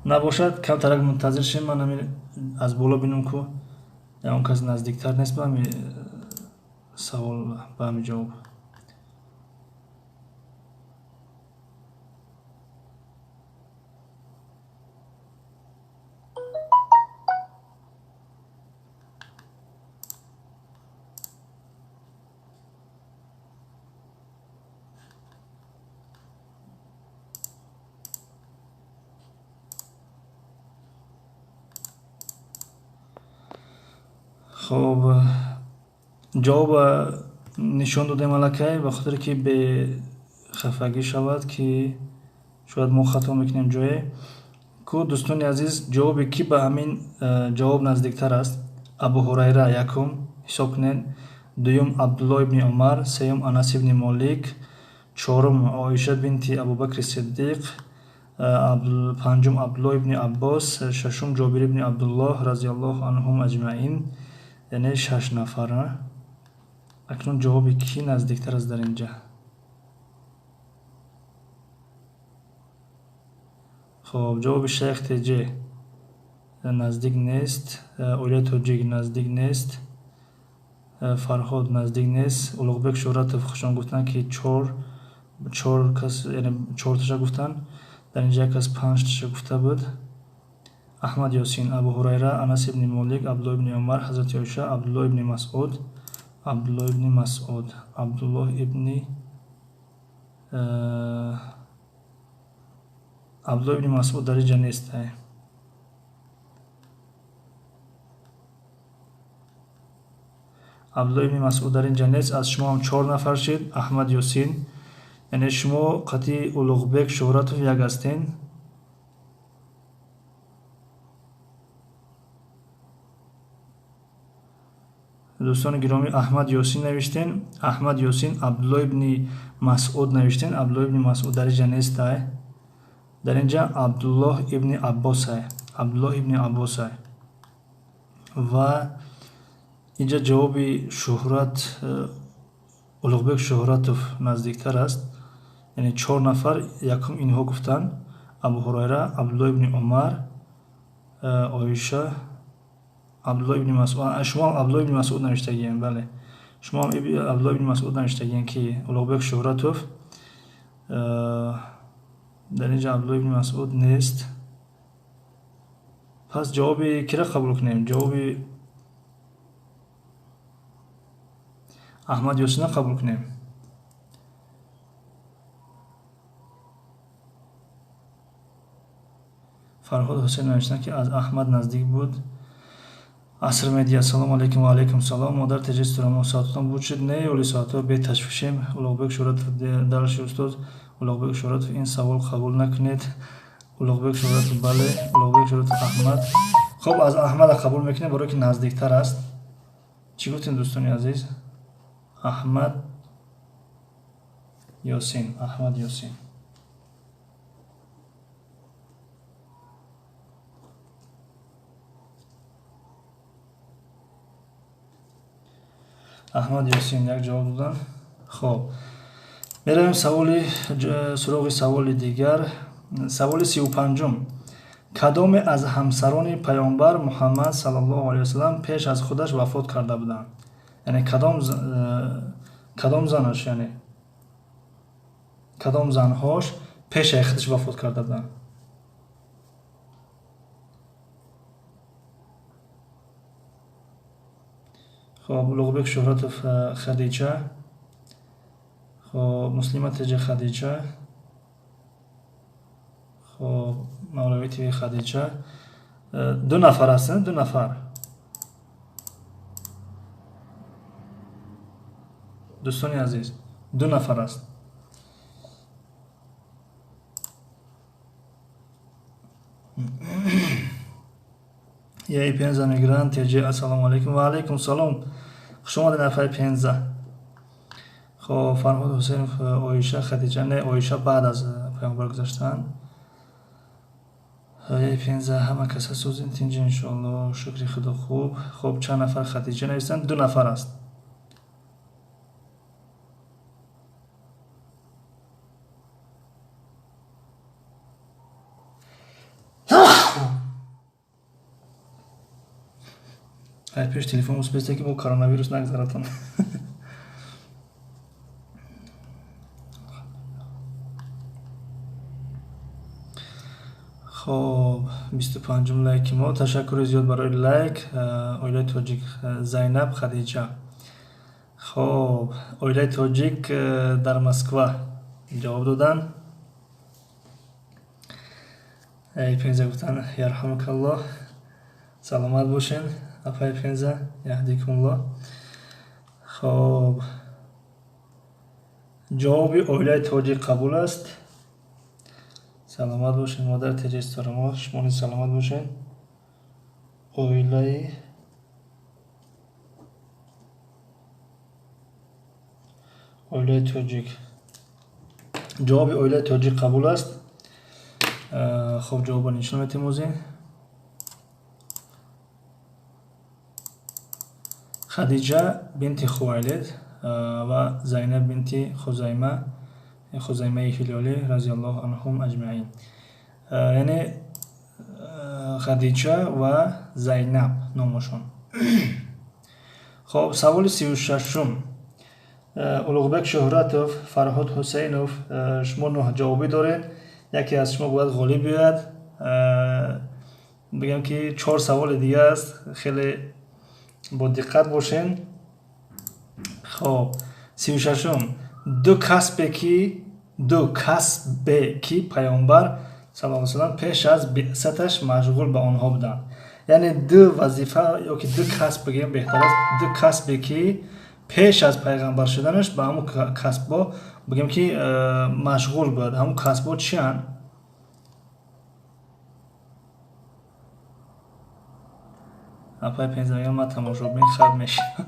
Набошад, камтарак мунтазир шем, ман ҳамин аз боло бинам, ку ягон кас наздиктар нест ба ҳамин савол, ба ҳамин ҷавоб. Хоб, ҷавоб нишон додем аллакай, ба хотире ки бехафагӣ шавад, ки шояд мо хато мекунем ҷое. Ку, дӯстони азиз, ҷавоби кӣ ба ҳамин ҷавоб наздиктар аст? Абу Ҳурайра якум, ҳисоб кунед, дуюм Абдуллоҳ ибни Умар, сеюм Анас ибни Молик, чорум Оиша бинти Абубакри Сиддиқ, панҷум Абдуллоҳ ибни Аббос, шашум Ҷобир ибни Абдуллоҳ разияллоҳу анҳум аҷмаин. Яъне 6 нафар. Акнун ҷавоби кӣ наздиктар аст дар инҷа? Хоб, ҷавоби Шайх ТЖ наздик нест, Оилаи Тоҷик наздик нест, Фарҳод наздик нест, Улуғбек Шӯҳратов хушон гуфтанд, ки 4 кас, яъне 4 таша гуфтанд. Дар инҷа як кас 5 таша гуфта буд. Аҳмад Ёсин, Абу Ҳурайра, Анас ибни Молик, Абдуллоҳ ибни Умар, Ҳазрати Оиша, Абдуллоҳ ибни Масъуд, Абдуллоҳ ибни Масъуд, Абдуллоҳ ибни Масъуд дар инҷа нест. Абдуллоҳ ибни Масъуд дар инҷа нест. Аз шумо ҳам 4 нафар шид. Аҳмад Ёсин, яъне шумо қатъи Улуғбек Шӯҳратов як ҳастен. Дӯстони гиромӣ, Аҳмад Ёсин навиштен, Аҳмад Ёсин, Абдуллоҳ ибни Масъуд навиштен. Абдуллоҳ ибни Масъуд дар инҷа нестай. Дар инҷа Абдуллоҳ ибни Аббосай, Абдуллоҳ ибни Аббосай. Ва инҷа ҷавоби Шӯҳрат, Улуғбек Шӯҳратов наздиктар аст. Яъне 4 нафар якум инҳо гуфтанд: Абу Ҳурайра, Абдуллоҳ ибни Умар, Оиша, Абдуллоҳ ибни Масъуд. Шумо ҳам Абдуллоҳ ибни Масъуд навиштагием, бале. Шумо ҳам Абдуллоҳ ибни Масъуд навиштагием, ки Улуғбек Шӯҳратов. Дар инҷа Абдуллоҳ ибни Масъуд нест. Пас ҷавоби киро қабул кунем? Ҷавоби Аҳмад Ёсина қабул кунем. Фарҳод Ҳусейн навиштанд, ки аз Аҳмад наздик буд. Аср Медиа, ассалому алайкум. Ва алайкум салом. Модар ТЖ Сурамо, соататон буд шуд? Не, оли соатҳо беташвишем. Улуғбек Шӯҳратов, дальше устоз. Улуғбек Шӯҳратов, ин савол қабул накунед. Улуғбек Шӯҳратов, бале. Улуғбек Шӯҳратов, Аҳмад. Хоб, аз Аҳмада қабул мекунем, барое ки наздиктар аст. Чӣ гуфтем, дӯстони азиз? Аҳмад Ёсин, Аҳмад Ёсин. Аҳмад Ёсин як ҷавоб додан. Хоб, меравем саволи суроғи саволи дигар. Саволи 35-ум. Кадоме аз ҳамсарони Паёмбар Муҳаммад саллаллоҳу алайҳи васаллам пеш аз худаш вафот карда буданд? Яъне кадом занаш, яъне кадом занҳош пешаи худаш вафот карда буданд? Хоб, Улуғбек Шӯҳратов, Хадича. Хоб, Муслима ТЖ Хадича. Хоб, Мавлави ТВ Хадича. Ду нафар ҳастанд, ду нафар. Дӯстони азиз, ду нафар аст. Яи Пенза мегиранд ТЖ. Ассалому алайкум. Ва алайкум салом. Хуш омадед, нафари Пенза. Хоб, Фарҳод Ҳусейнов, Оиша Хадиҷа. Не, Оиша баъд аз паёмбар гузаштаанд. Яи Пенза, ҳама каса сӯзин, тинҷи, иншоалло, шукри Худо, хуб. Хоб, чанд нафар Хадиҷа нависанд? Ду нафар аст. Ай пеш телефон успеста, ки бо коронавирус нагзаратон. Хоб, 25-ум лайки мо. Ташаккури зиёд барои лайк. Оилаи тоҷик, Зайнаб, Хадиҷа. Хоб, оилаи тоҷик дар Москва ҷавоб доданд. Пенза гуфтанд, ярҳамукаллоҳ, саломат бошен, апаи Пенза, яҳдикумуллоҳ. Хоб, ҷавоби оилаи тоҷик қабул аст. Саломат бошед, модар теҷаи ситорамо, шумо низ саломат бошед. Оилаи тоҷик, ҷавоби оилаи тоҷик қабул аст. Хоб, ҷавобро нишон метиҳем озин. Хадиҷа бинти Хувайлид ва Зайнаб бинти Хузайма, Хузаймаи Ҳилолӣ, разиаллоҳу анҳум аҷмаин. Яъне Хадиҷа ва Зайнаб номошон. Хоб, саволи 36-ум. Улуғбек Шӯҳратов, Фарҳод Ҳусейнов, шумо нӯҳ ҷавобӣ доред. Яке аз шумо бояд ғолиб биёяд. Бигам, ки чор саволи дига аст, хеле бо диққат бошен. Хоб, 36-ум. Ду касбе ки паёмбар саллаллоҳу алайҳи васаллам пеш аз биъсаташ машғул ба онҳо буданд. Яъне ду вазифа ё ки ду касб бигӯем беҳтар аст. Ду касбе ки пеш аз пайғамбар шуданаш ба ҳамун касбҳо, бигӯем ки, машғул буд. Ҳамун касбҳо чиянд? Апаи Пенза мегӯям, ман тамошобин, хаб мешинам.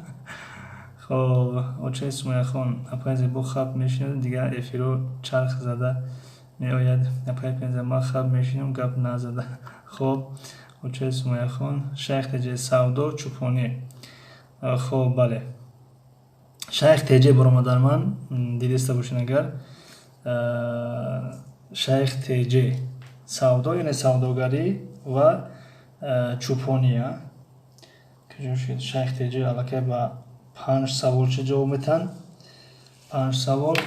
Хоб, очаи Сумаяхон, апаи Зебо, хаб мешинад, дигар эфиро чарх зада меояд. Апаи Пенза, ман хаб мешинам, гап назада. Хоб, очаи Сумаяхон, Шайх Теҷе, савдо, чӯпонӣ. Хоб, бале, Шайх Теҷе баромадарман дидаста бошед агар. Шайх Теҷе, савдо, яъне савдогарӣ ва чӯпонӣ. Куҷо шуд Шайх Теҷе? Аллакай ба панҷ савол чӣ ҷавоб метаҳанд? Панҷ савол.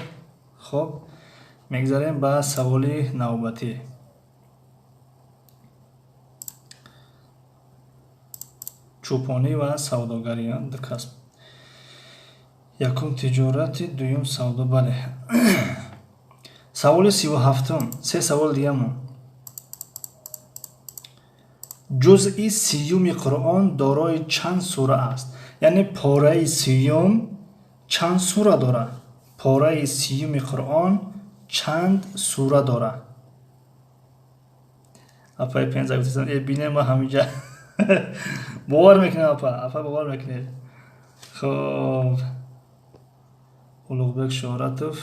Хоб, мегзарем ба саволи навбатӣ. Чӯпонӣ ва савдогарӣ, ду касб. Якум тиҷорати, дуюм савдо, бале. Саволи 37-ум, се савол дигамон. Ҷузъи сиюми Қуръон дорои чанд сура аст? Яъне пораи сиюм чанд сура дорад? Пораи сиюми Қуръон чанд сура дорад? Апаи Пенза гуфтам, э, бинем, ма ҳаминҷа бовар мекунем, апа, апа, бовар мекунед. Хоб, Улуғбек Шӯҳратов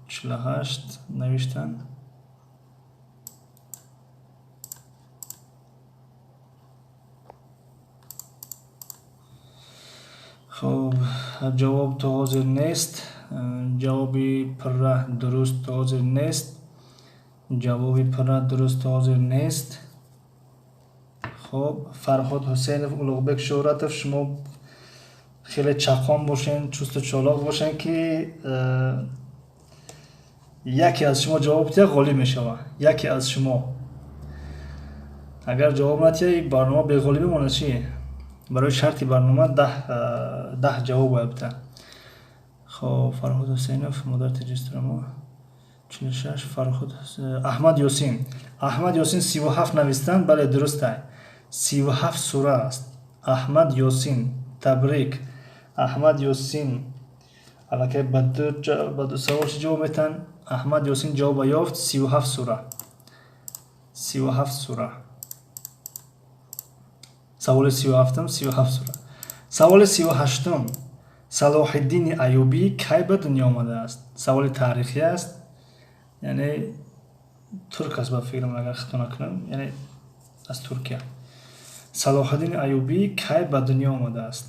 48 навиштанд. Хоб, ҷавоб то ҳозир нест. Ҷавоби пурра дуруст то ҳозир нест. Ҷавоби пурра дуруст то ҳозир нест. Хоб, Фарҳод Ҳусейнов, Улуғбек Шӯҳратов, шумо хеле чаққон бошен, чусту чолоқ бошен, ки яке аз шумо ҷавоб диҳад, ғолиб мешавад. Яке аз шумо агар ҷавоб натиҳад, барнома беғолиб мемонад. Чӣ? Барои шарти барнома 10 ҷавоб бояд бидиҳад. Хоб, Фарҳод Ҳусейнов, модар теҷистрамо 46. Фарҳод Аҳмад Ёсин, Аҳмад Ёсин 37 навистанд. Бале, дурустай, 37 сура аст. Аҳмад Ёсин, табрик. Аҳмад Ёсин аллакай ба ду савол чӣ ҷавоб метаҳанд? Аҳмад Ёсин ҷавоба ёфт: 37 сура, 37 сура. Саволи 37-ум, 37 сура. Саволи 38-ум: Салоҳиддини Аюбӣ кай ба дунё омадааст? Саволи таърихӣ аст, яъне турк аст, ба фикрам, агар хато накунам, яъне аз Туркия. Салоҳиддини Аюбӣ кай ба дунё омадааст?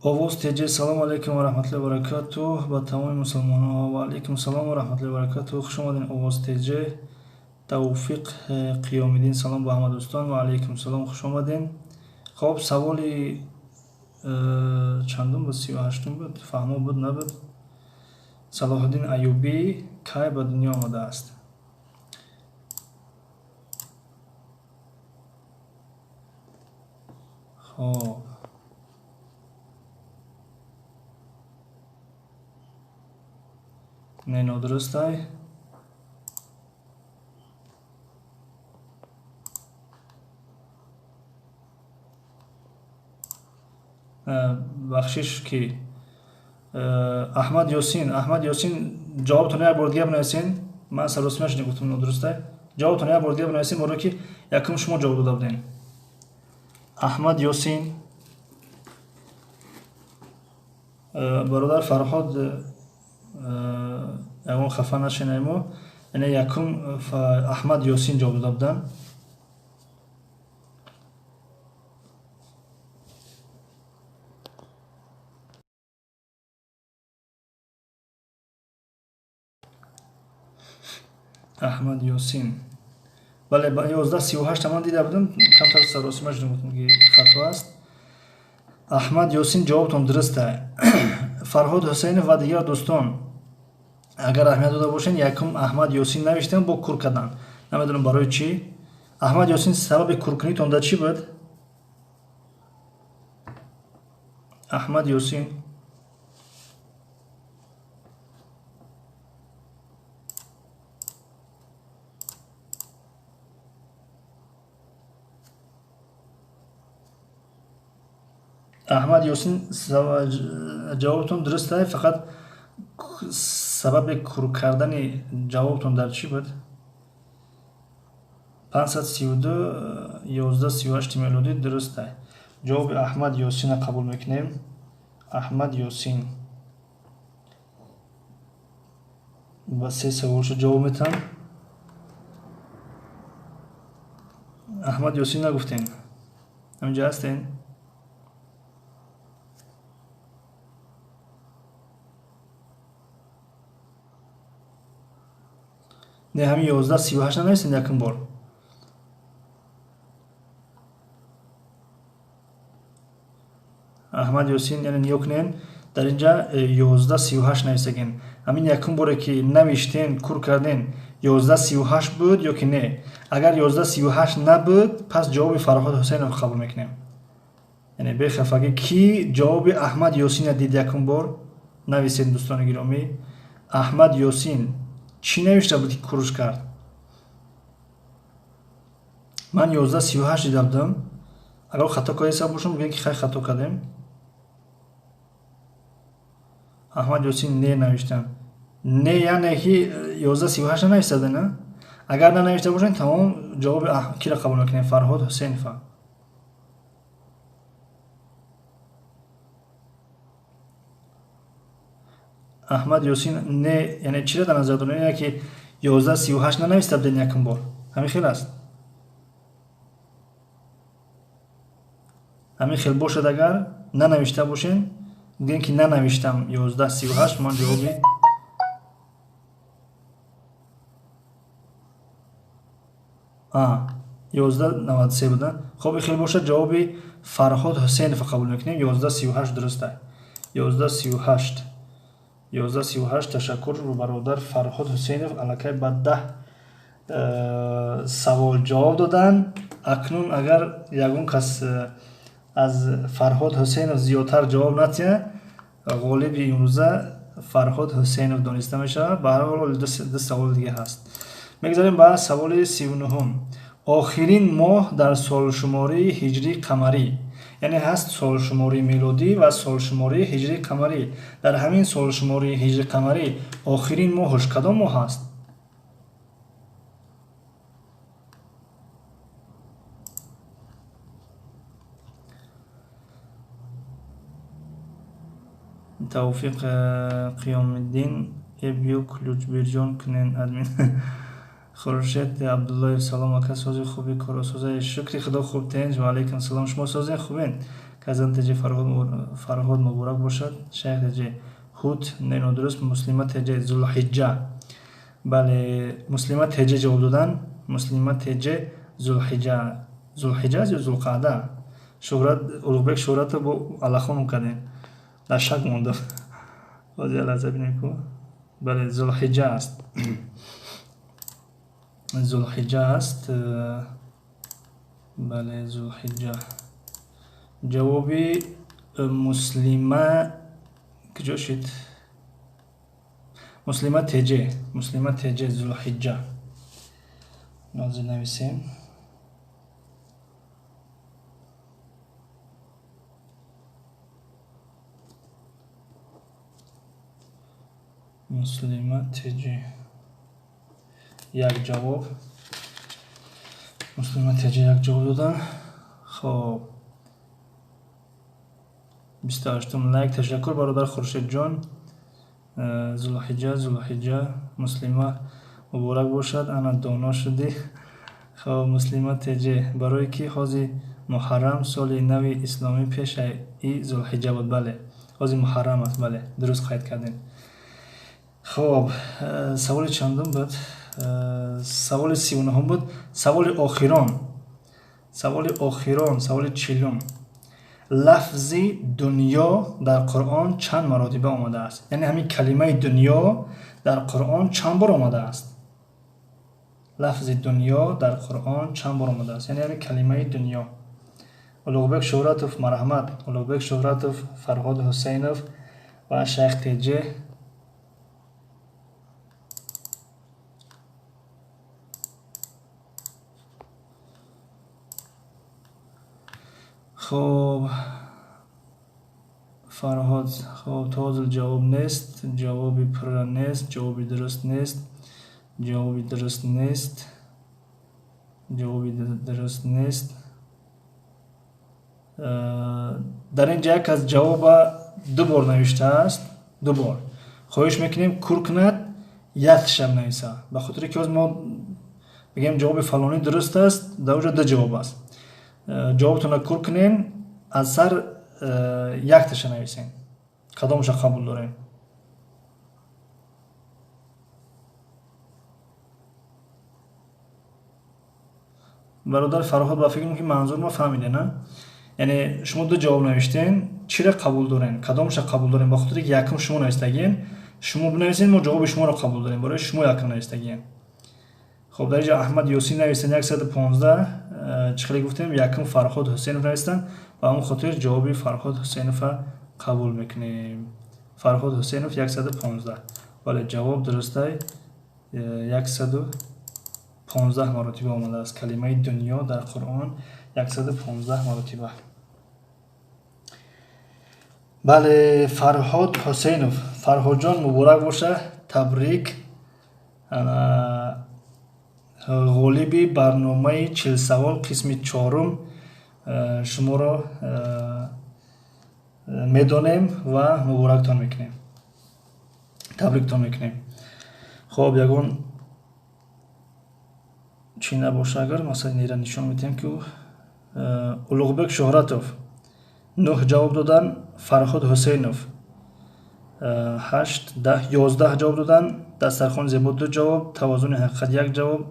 Овоз теҷе, салому алайкум ва раҳматуллоҳи ва баракатуҳ ба тамоми мусулмонҳо. Ва алайкум салом ва раҳматуллоҳи ва баракатуҳ. Хуш омадед, Овоз теҷе. Тавфиқ Қиёмиддин, салом ба ҳама дӯстон. Ва алайкум салом, хуш омадед. Хоб, саволи чандум буд? 38-ум буд, фаҳмо буд, набуд? Салоҳиддин Аюбӣ кай ба дунё омадааст? Хоб, не, нодурустай. Бахшиш, ки Аҳмад Ёсин, Аҳмад Ёсин, ҷавобтон як бор дига бинависен. Ман саросима шудем, гуфтам нодурустай. Ҷавобтон як бор дига бинависен, боро ки якум шумо ҷавоб дода будем. Аҳмад Ёсин, бародар Фарҳод, ягон хафа нашинаемо, яъне якум Аҳмад Ёсин ҷавоб дода буданд. Аҳмад Ёсин, бале, 11:38 ман дида будам, камтар саросима шудам, гуфтам ки хато аст. Аҳмад Ёсин, ҷавобтон дуруста. Фарҳод Ҳусейнов ва дигар дӯстон, агар аҳамият дода бошед, якум Аҳмад Ёсин навиштам, бо кур кардан, намедонам барои чӣ. Аҳмад Ёсин, сабаби куркунитон дар чӣ буд? Аҳмад Ёсин, Аҳмад Ёсин, ҷавобтон дуруст аст, фақат сабаби кур кардани ҷавобтон дар чӣ буд? 532, 11:38 мелодӣ дуруст аст. Ҷавоби Аҳмад Ёсинро қабул мекунем. Аҳмад Ёсин ба се саволшо ҷавоб метаҳам. Аҳмад Ёсин нагуфтем, ҳаминҷа ҳастен? Не, ҳамин 11:38 нанависем якум бор. Аҳмад Ёсин, яъне нигоҳ кунед, дар инҷа 11:38 нависагем. Ҳамин якум боре ки навиштен, кур карден, 11:38 буд ё ки не? Агар 11:38 набуд, пас ҷавоби Фарҳод Ҳусейнов қабул мекунем, яъне бехафагӣ. Ки ҷавоби Аҳмад Ёсина дид якум бор, нависед, дӯстони гиромӣ. Аҳмад Ёсин чӣ навишта буд, ки куруш кард? Ман 11:38 дида будам. Агар хато карда бошам, бигӯем ки хай, хато кардем. Аҳмад Ёсин не навиштам. Не, яъне ки 11:38 нанависада, на? Агар нанавишта бошем, тамом, ҷавоби киро қабул мекунем? Фарҳод Ҳусейнова. Аҳмад Ёсин, не, яъне чиро дар назар дорем? Яъне ки 11:38 нанависта будем якум бор, ҳамин хел аст? Ҳамин хел бошад, агар нанавишта бошем, гӯем ки нанавиштам 11:38 ман ҷавоби 11:93 буда. Хоб, ин хел бошад, ҷавоби Фарҳод Ҳусейнова қабул мекунем. 11:38 дуруст аст. 11:38, 11:38. Ташаккур, бародар Фарҳод Ҳусейнов, аллакай ба 10 Савол ҷавоб доданд. Акнун агар ягон кас аз Фарҳод Ҳусейнов зиёдтар ҷавоб натиҳад, ғолиби имрӯза Фарҳод Ҳусейнов дониста мешавад. Ба ҳар ҳол ду саволи дига ҳаст. Мегузарем ба саволи 39-ум. Охирин моҳ дар солшумории ҳиҷрии қамарӣ, яъне ҳаст солшумории мелодӣ ва солшумории ҳиҷрии қамарӣ. Дар ҳамин солшумории ҳиҷрии қамарӣ охирин моҳаш кадом моҳ аст? Тавфиқ Қиёмиддин эбю ключбирҷон кунен админ. Хуршед Абдуллоев, салом ака, сози хуби коросоза, шукри худо хуб тенҷ. Ва алайкум салом, шумо созен хубен? Казан теҷе Фарҳод муборак бошад. Шайх теҷе ҳут не нодуруст. Муслима теҷе Зулҳиҷҷа. Бале, Муслима теҷе ҷавоб додан. Муслима теҷе Зулҳиҷҷа. Зулҳиҷҷа аст ё Зулқаъда? Шуҳрат Улуғбек Шуҳратро бо аллахонум кардем, дар шак мондам. Боз як лаҳза бинем ку. Бале, Зулҳиҷҷа аст, Зулҳиҷҷа аст. Бале, Зулҳиҷҷа. Ҷавоби Муслима куҷо шид? Муслима теҷе, Муслима теҷе, Зулҳиҷҷа. Нозир нависем. Муслима теҷе як ҷавоб. Муслима теҷе як ҷавоб додан. Хоб, 28-ум лайк. Ташаккур, бародар Хуршедҷон. Зулҳиҷҷа, Зулҳиҷҷа. Муслима муборак бошад, ана доно шудӣ. Хоб, Муслима теҷе, барое ки ҳози муҳаррам, соли нави исломӣ пешаи Зулҳиҷҷа буд. Бале, ҳози муҳаррам аст. Бале, дуруст қайд кардем. Хоб, саволи чандум буд? Саволи 39-ум буд. Саволи охирон, саволи охирон, саволи 40-ум. Лафзи дунё дар Қуръон чанд маротиба омадааст? Яъне ҳамин калимаи дунё дар Қуръон чанд бор омадааст? Лафзи дунё дар Қуръон чанд бор омадааст? Яъне ҳамин калимаи дунё. Улуғбек Шуҳратов, марҳамат. Улуғбек Шуҳратов, Фарҳод Ҳусейнов ва Шайх Теҷе. Хоб, Фарҳод, хоб, то ҳозир ҷавоб нест, ҷавоби пурра нест, ҷавоби дуруст нест, ҷавоби дуруст нест, ҷавоби дуруст нест. Дар ин ҷа як аз ҷавоба ду бор навиштааст, ду бор. Хоҳиш мекунем, кур кунад, як шаб нависа, ба хотире ки ҳозир мо бигем ҷавоби фалонӣ дуруст аст, дар оҷо ду ҷавоб аст. Ҷавобтонро кур кунем, аз сар якташа нависем, кадомаша қабул дорем. Бародар Фарҳод, ба фикрам, ки манзур ма фаҳмиде, на? Яъне шумо ду ҷавоб навиштен, чиро қабул дорем, кадомаша қабул дорем? Ба хотире ки якум шумо навистагием, шумо бинависед, мо ҷавоби шуморо қабул дорем, барои шумо якум навистагием. Хоб, дар инҷа Аҳмад Ёсин навистанд 115. Чӣ хеле гуфтем, якум Фарҳод Ҳусейнов навистанд, ба ҳамон хотир ҷавоби Фарҳод Ҳусейнова қабул мекунем. Фарҳод Ҳусейнов 115. Бале, ҷавоб дурустай. 115 маротиба омадааст калимаи дунё дар Қуръон, 115 маротиба. Бале, Фарҳод Ҳусейнов, Фарҳодҷон, муборак боша, табрик. Ғолиби барномаи 40 савол қисми чорум шуморо медонем ва муборактон мекунем, табриктон мекунем. Хоб, ягон чӣ набоша, агар масалан ира нишон медиҳем, ки Улуғбек Шуҳратов нӯҳ ҷавоб додан, Фарҳод Ҳусейнов ҳашт, 10, 11 ҷавоб додан, Дастархони зебо ду ҷавоб, Тавозуни ҳақиқат як ҷавоб,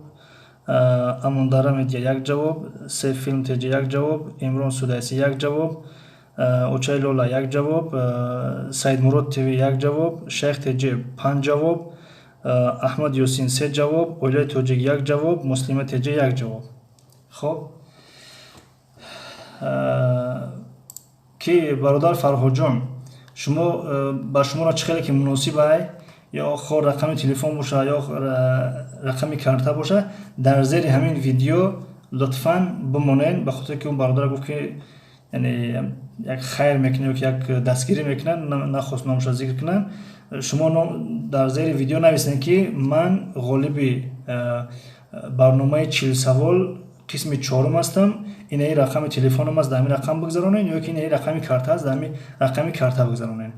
Амондара Медиа як ҷавоб, Се филм теҷа як ҷавоб, Имрон Судайсӣ як ҷавоб, Очаи Лола як ҷавоб, Саидмурод ТВ як ҷавоб, Шайх Теҷе панҷ ҷавоб. Аҳмад Ёсин се ҷавоб, оилаи тоҷик як ҷавоб, Муслима Теҷа як ҷавоб. Хоб, ки бародар Фарҳодҷон, шумо ба шуморо чӣ хеле ки муносиб ай, ё хо рақами телефон боша, ё рақами карта боша, дар зери ҳамин видео лутфан бимонед, ба хотире ки он бародар гуфт ки яъне як хайр мекунад ё ки як дастгирӣ мекунад, нахост номашро зикр кунад. Шумо дар зери видео нависед, ки ман ғолиби барномаи 40 савол қисми чорум ҳастам, инаи рақами телефонам аст, дар ҳамин рақам бигзаронед, ё ки инаи рақами карта аст, дар ҳамин рақами карта бигзаронед.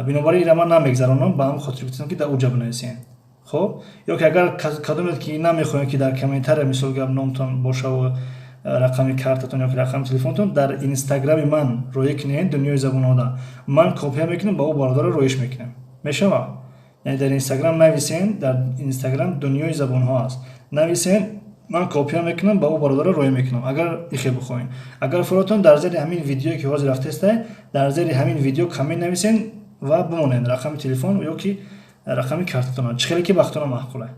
Бинобар ин ира ман намегзаронам, ба ҳамин хотир гуфтам, ки дар уҷа бинависед. Хоб, ё ки агар кадомед ки намехоҳед, ки дар комментария, мисол гап, номтон бошаву рақами картатон ё ки рақами телефонтон, дар инстаграми ман роӣ кунед, дунёи забонҳода, ман копия мекунам, ба ӯ бародаро роиш мекунам. Мешавад? Яъне дар инстаграм нависен, дар инстаграм дунёи забонҳо аст, нависен, ман копия мекунам, ба ӯ бародаро роӣ мекунам, агар ихе бихоҳед. Агар фуротон, дар зери ҳамин видеое ки ҳозир рафтеста, дар зери ҳамин видео коммент нависен ва бимонед рақами телефон ё ки рақами картатона, чӣ хеле ки бахтона маъқула.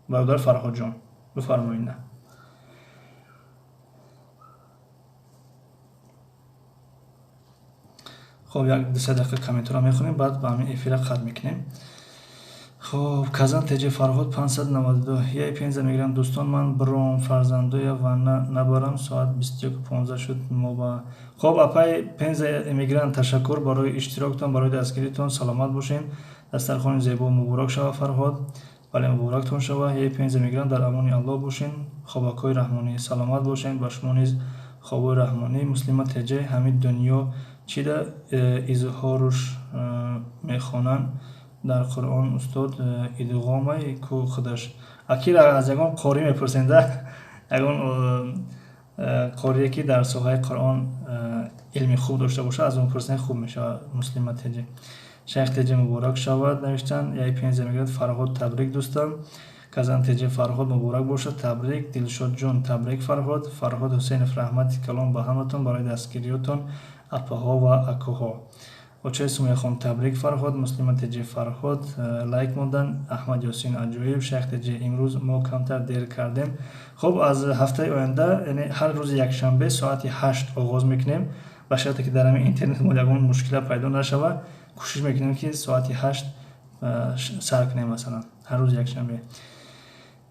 Бародар Фарҳодҷон, бифармоед. Хоб, як 2-се дақиқа комментҳоро мехонем, баъд ба ҳамин эфира қатъ мекунем. Хоб, Казан Теҷи, Фарҳод 592, яй пенза мегирам. Дӯстон, ман бром, фарзандоя ва набарам, соат 21:15 шуд мо ба. Хоб, апай пенза эмигрант, ташаккур барои иштироктон, барои дастгиритон, саломат бошед. Дастархони зебо муборак шава, Фарҳод. Бале, муборактон шава. Яй пенза мегирам, дар амони Аллоҳ бошед, хобакҳои раҳмонӣ, саломат бошед, ба шумо низ хобҳои раҳмонӣ. Муслима Теҷе, ҳамин дунё чида изҳоруш мехонанд дар Қуръон, устод, идғомай ку худаш. Акира аз ягон қорӣ мепурсенда, ягон қорие ки дар соҳаи Қуръон илми хуб дошта бошад, аз он пурсен, хуб мешавад. Муслима Теҷе, Шайх Теҷе, муборак шавад, навиштанд. Яй пенза мегӯяд, Фарҳод, табрик, дӯстам. Казан Теҷе, Фарҳод, муборак бошад, табрик. Дилшодҷон, табрик, Фарҳод. Фарҳод Ҳусейнов, раҳмати калон ба ҳаматон барои дастгириётон, апаҳо ва акоҳо. Очаи Сумаяхон, табрик, Фарҳод. Муслима Теҷе, Фарҳод, лайк мондан. Аҳмад Ёсин, аҷоиб. Шайх Теҷе, имрӯз мо камтар дер кардем. Хуб, аз ҳафтаи оянда, яъне ҳар рӯзи якшанбе соати 8 оғоз мекунем, ба шарте ки дар ҳамин интернет мо ягон мушкила пайдо нашавад. Кӯшиш мекунем, ки соати 8 сар кунем, масалан, ҳар рӯзи якшанбе.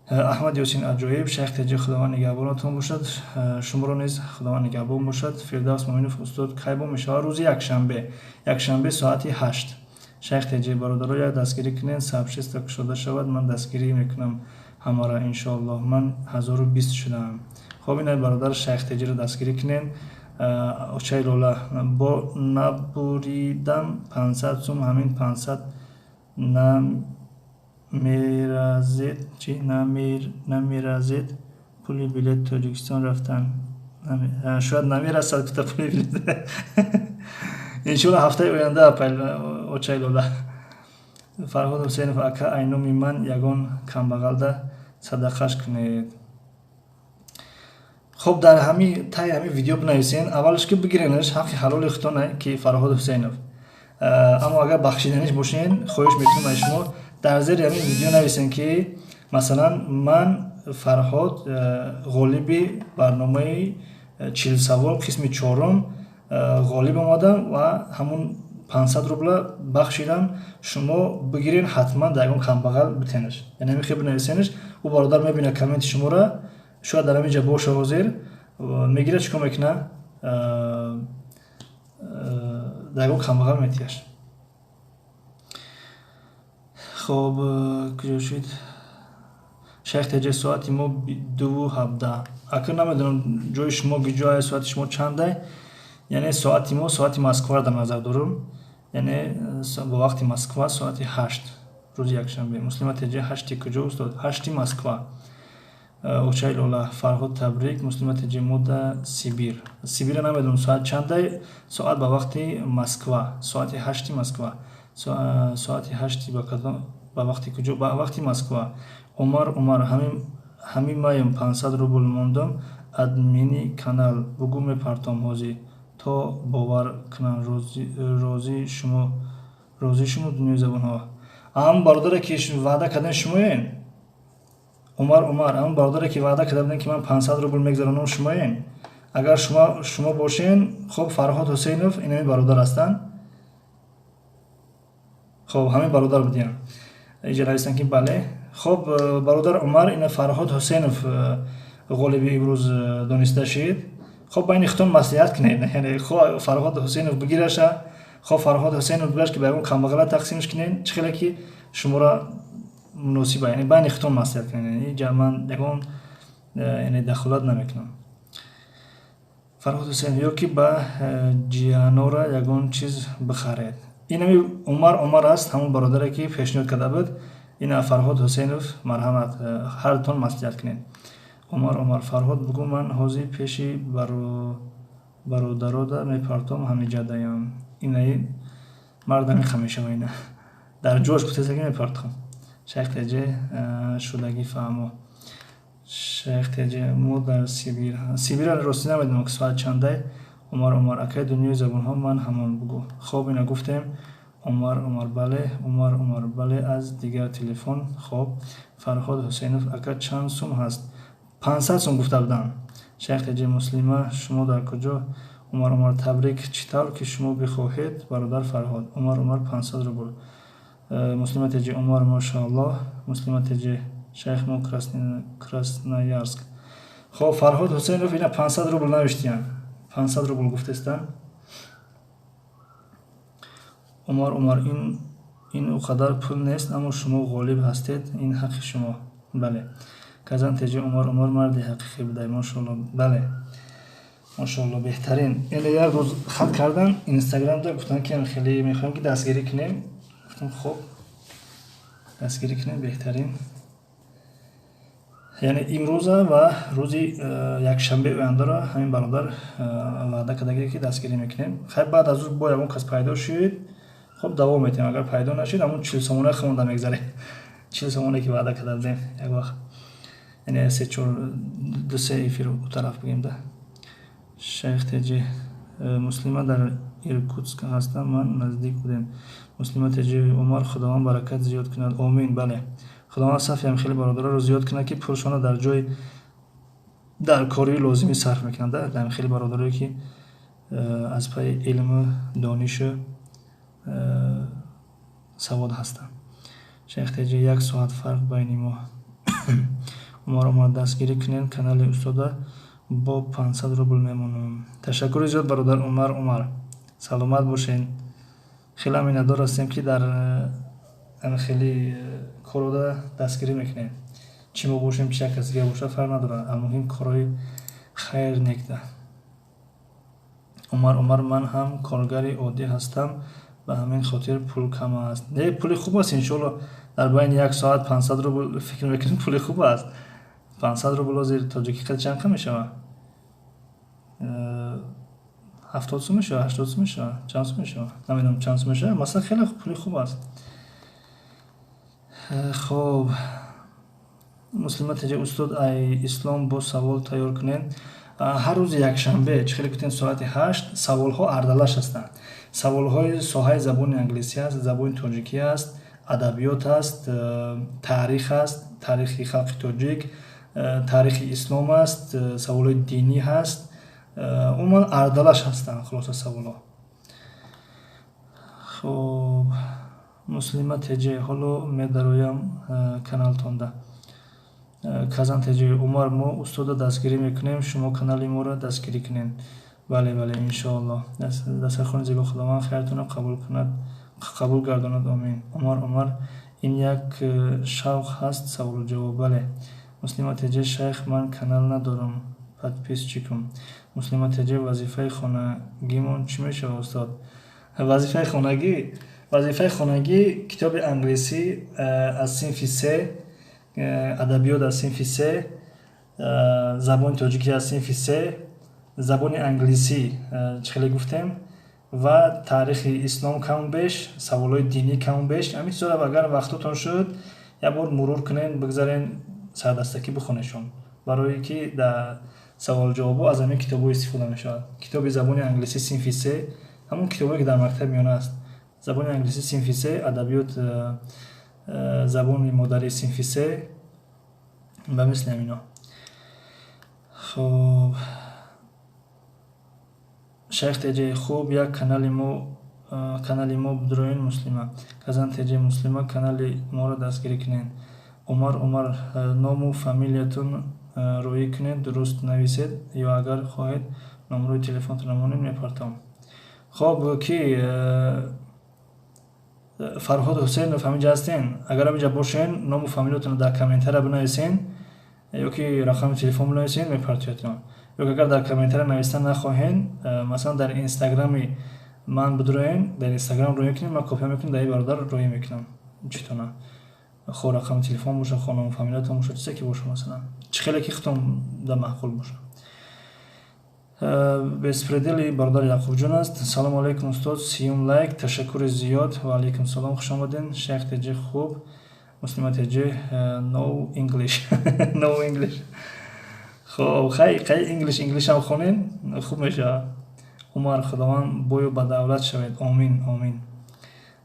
Аҳмад Ёсин, аҷоиб. Шайх Теҷи, Худованд нигаҳбонатон бошад, шуморо низ Худованд нигаҳбон бошад. Фирдавс Муъминов, устод, кай бо мешавад? Рӯзи якшанбе, якшанбе соати 8. Шайх Теҷи, бародаро, як дастгирӣ кунед, сообщество кушода шавад, ман дастгирӣ мекунам ҳамаро, иншоаллоҳ. Ман 1020 шудаам. Хоб, ина бародар Шайх Теҷиро дастгирӣ кунед. Очаи Лола, бо набуридам 500 сум, ҳамин 500 намеразед, чи намеразед пули билет Тоҷикистон рафтан, шояд намерасад, гуфта пули билет. Иншоалло, ҳафтаи оянда, очаи Лола. Фарҳод Ҳусейнов, ака, айноми ман ягон камбағалда садақаш кунед. Хоб, дар ҳами таи ҳами видео бинависен. Аввалш ки бигиренаш, ҳаққи ҳалоли худтона, ки Фарҳод Ҳусейнов. Аммо агар бахшиданиш бошен, хоҳиш мекунам аз шумо, дар зери ҳамин видео нависен, ки масалан, ман Фарҳод, ғолиби барномаи 40 савол қисми чорум ғолиб омадам ва ҳамун 500 рубла бахшидам, шумо бигирен, ҳатман дар ягон камбағал битенаш. Яъне ҳамин хел бинависенаш, ӯ бародар мебинад комменти шуморо, шояд дар ҳамин ҷа боша ҳозир, мегирад, чӣ кор мекунад, дар ягон камбағал метиҳаш. Хоб, куҷо шуд? Шайх Теҷа, соати мо 2:17. Акр намедонам, ҷои шумо куҷоа, соати шумо чандай. Яъне соати мо, соати Москваро дар назар дорам, яъне бо вақти Москва соати 8 рӯзи якшанбе. Муслима Теҷа, 8-и куҷо, устод? 8-и Москва. Очаи Лола, Фарҳод, табрик. Муслима Теҷа, мода Сибир. Сибира намедонам соат чандай, соат ба вақти Москва соати 8-и Москва. Соати 8-и ба вақти куҷо? Ба вақти Москва. Умар, Умар, ҳамин маем 500 рубл мондам, админи канал бугӯ, мепартом ҳозир, то бовар кунанд. Розии шумо, розии шумо, дунёи забонҳо. Ҳамн бародаре ки ваъда кардем, шумоен? Умар, Умар, ҳамн бародаре ки ваъда карда будем, ки ман 500 рубл мегзаронам, шумоен? Агар шумо бошен, хоб, Фарҳод Ҳусейнов, инами бародар ҳастанд. Хоб, ҳамин бародар будиям. Иҷа навистанд, ки бале. Хоб, бародар Умар, ина Фарҳод Ҳусейнов ғолиби имрӯз дониста шид. Хоб, байни худтон маслиҳат кунед, яъне хо Фарҳод Ҳусейнов бигираша, хо Фарҳод Ҳусейнов бигираш, ки ба ягон камбағала тақсимш кунед, чӣ хеле ки шуморо муносиба, яъне байни худтон маслиҳат кунед. Иҷа ман ягон, яъне, дахолат намекунам. Фарҳод Ҳусейнов ё ки ба ҷиянора ягон чиз бихаред. Инами Умар, Умар аст, ҳамон бародаре ки пешниҳод карда буд. Ина Фарҳод Ҳусейнов, марҳамат, ҳардутон маслиҳат кунед. Умар, Умар, Фарҳод бугӯ, ман ҳозир пеши бародарода мепартом, ҳамиҷадаям. Инаи мардами мешава, ина дар ҷош гуфтеса, ки мепартом. Шайх Теҷе шудагӣ фаҳмо. Шайх Теҷе, мо дар Сибир, Сибира ростӣ намедонам, ки соат чандай. Умар, Умар, акай дунёи забонҳо, ман ҳамон бугӯ. Хоб, ина гуфтем. Умар, Умар, бале. Умар, Умар, бале, аз дигар телефон. Хоб, Фарҳод Ҳусейнов, ака, чанд сум ҳаст? 500 сум гуфта будам. Шайх Теҷе, Муслима, шумо дар куҷо? Умар, Умар, табрик, чӣ тавр ки шумо бихоҳед, бародар Фарҳод. Умар, Умар, 500 рубл. Муслима Теҷе, Умар, мошааллоҳ. Муслима Теҷе, шайх, мо Красноярск. Хоб, Фарҳод Ҳусейнов, ина 500 рубл навиштиян, 500 рубл гуфтестанд. Умар, Умар, ин ӯ қадар пул нест, аммо шумо ғолиб ҳастед, ин ҳаққи шумо. Бале. Казан Теҷи, Умар, Умар марди ҳақиқӣ будай, мошоалло. Бале, мошоалло, беҳтарин. Яъне як рӯз хат кардан Инстаграмда, гуфтанд, ки хеле мехоҳем, ки дастгирӣ кунем. Гуфтам, хоб, дастгирӣ кунем, беҳтарин. Яъне имрӯза ва рӯзи якшанбе ояндаро ҳамин бародар ваъда кардагие, ки дастгирӣ мекунем. Хайр, баъд аз ӯ бо ягон кас пайдо шуд, хоб, давом метиҳем. Агар пайдо нашуд, ҳамун 40 сомона хомонда мегзарем, 40 сомоне ки ваъда карда будем як вақт, яъне се чор ду се эфир тараф бигем да. Шайх Теҷи, Муслима дар Иркутск ҳастам, ман наздик будем. Муслима Теҷи, Умар, Худованд баракат зиёд кунад, омин. Бале, Худованд сафиам хеле бародараро зиёд кунад, ки пулшонро дар ҷои дар кори лозимӣ сарф мекунанд. Дар хеле бародарое ки аз пайи илму донишу савод ҳастанд. Шайх Теҷи, як соат фарқ байни мо. Умар, Умар, дастгирӣ кунед канали устода, бо 500 рубл мемонам. Ташаккури зиёд, бародар Умар, Умар, саломат бошед. Хеле миннатдор ҳастем, ки дар хеле коррода дастгирӣ мекунем. Чӣ мо бошем, чӣ як кас дига бошад, фарқ надорад, алмуҳим корҳои хайр некда. Умар, Умар, ман ҳам коргари оддӣ ҳастам, ба ҳамин хотир пул кам аст. Не, пули хуб аст, иншоалло. Дар байни як соат 500 рубл, фикр мекунем, пули хуб аст. 500 рубл ҳозир тоҷикӣ қад чанд мешавад? 70 сум мешавад, 80 сум мешавад, чанд сум мешавад, намедонам, чанд сум мешавад. Масалан, хеле пули хуб аст. Хоб, Муслима Теҷа, устод, ай ислом бо савол тайёр кунед. Ҳар рӯзи якшанбе, чӣ хеле гуфтем, соати 8 саволҳо ардалаш ҳастанд. Саволҳои соҳаи забони англисӣ аст, забони тоҷикӣ аст, адабиёт аст, таърих аст, таърихи халқи тоҷик, таърихи ислом аст, саволҳои динӣ ҳаст, умуман ардалаш ҳастанд, хулоса, саволҳо. Хоб, Муслима Теҷе, ҳоло медароям каналтонда. Казан Теҷе, Умар, мо устода дастгирӣ мекунем, шумо канали моро дастгирӣ кунед. Бале, бале, иншоалло. Дастархони зебо, Худованд хайртонро қабул кунад, қабул гардонад, омин. Умар, Умар, ин як шавқ ҳаст, саволу ҷавоб. Бале. Муслима Теҷе, шайх, ман канал надорам, подписчикум. Муслима Теҷе, вазифаи хонагимон чӣ мешавад, устод? Вазифаи хонагӣ, вазифаи хонагӣ: китоби англисӣ аз синфи се, адабиёт аз синфи се, забони тоҷикӣ аз синфи се, забони англисӣ, чӣ хеле гуфтем, ва таърихи ислом каму беш, саволҳои динӣ каму беш. Ҳамин чизҳоро, агар вақтотон шуд, як бор мурур кунед, бигзарен, сардастакӣ бихонешон, барое ки дар саволҷавобҳо аз ҳамин китобҳо истифода мешавад. Китоби забони англисӣ синфи се, ҳамон китобое ки дар мактаби миёна аст, забони англисӣ синфи се, адабиёт. Забони модарии синфи се ба мисли ҳамино. Хоб, Шайх Теҷаи, хуб, як канали мо бидроен. Муслима Казан Теҷаи, Муслима, канали моро дастгирӣ кунед. Умар Умар, ному фамилиятон роӣ кунед, дуруст нависед ё агар хоҳед, номрои телефонтонро монед, мепартом. Хоб, ки Фарҳод Ҳусейнов, ҳаминҷа ҳастен? Агар ҳаминҷа бошен, ному фамилиятонро дар комментария бинависен ё ки рақами телефон бинависен, мепартоятон. Ё агар дар комментария нависта нахоҳен, масалан, дар инстаграми ман бидроен, дар инстаграм роӣ кунем, ман копия мекунам, дар ин бародар роӣ мекунам читона, хо рақами телефон боша, хо ному фамилиятон боша, чизе ки боша, масалан, чӣ хеле ки худтон да маъқул боша. Беспредели бародар Яқубҷон аст. Салому алайкум, устод, 30-ум лайк, ташаккури зиёд. Ва алайкум салом, хуш омаден. Шайх Теҷи, хуб. Муслима Теҷи, no English, no English. Хоб, хай, қай English ҳам хонен, хуб мешавад. Умар, худованд бою ба давлат шавед, омин, омин.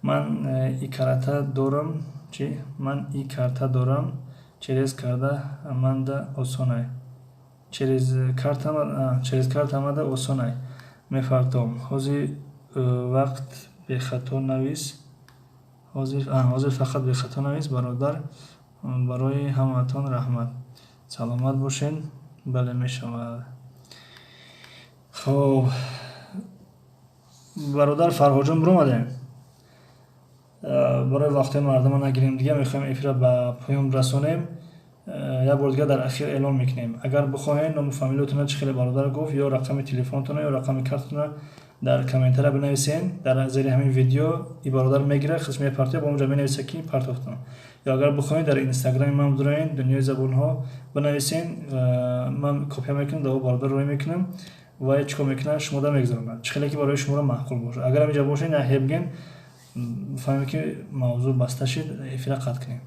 Ман и карта дорам, чи ман и карта дорам, через карда манда осонай, через карта мада осонай, мефартом. Ҳозир вақт бехато навис, ҳозир фақат бехато навис, бародар. Барои ҳамаатон раҳмат, саломат бошед. Бале, мешавад. Хоб, бародар Фарҳодҷон, биромадем, барои вақтҳои мардума нагирем, дига мехоҳем эфира ба поён расонем. Як бор дига дар ахир эълон мекунем: агар бихоҳед, ному фамилиятона, чӣ хеле бародар гуфт, ё рақами телефонтона, ё рақами картатона дар комментария бинависен дар зери ҳамин видео, и бародар мегирад, худш мепартояд, ба онҷа менависа, ки партофтон. Ё агар бихоҳед, дар инстаграми ман бидроен, Дунёи забонҳо бинависен, ман копия мекунам, дар бародар роӣ мекунам ва чӣ кор мекунад, шумода мегузаронад, чӣ хеле ки барои шуморо маъқул бошад. Агар ҳаминҷа бошед, на ҳебген, фаҳмем, ки мавзӯъ баста шид, эфира қатъ кунем.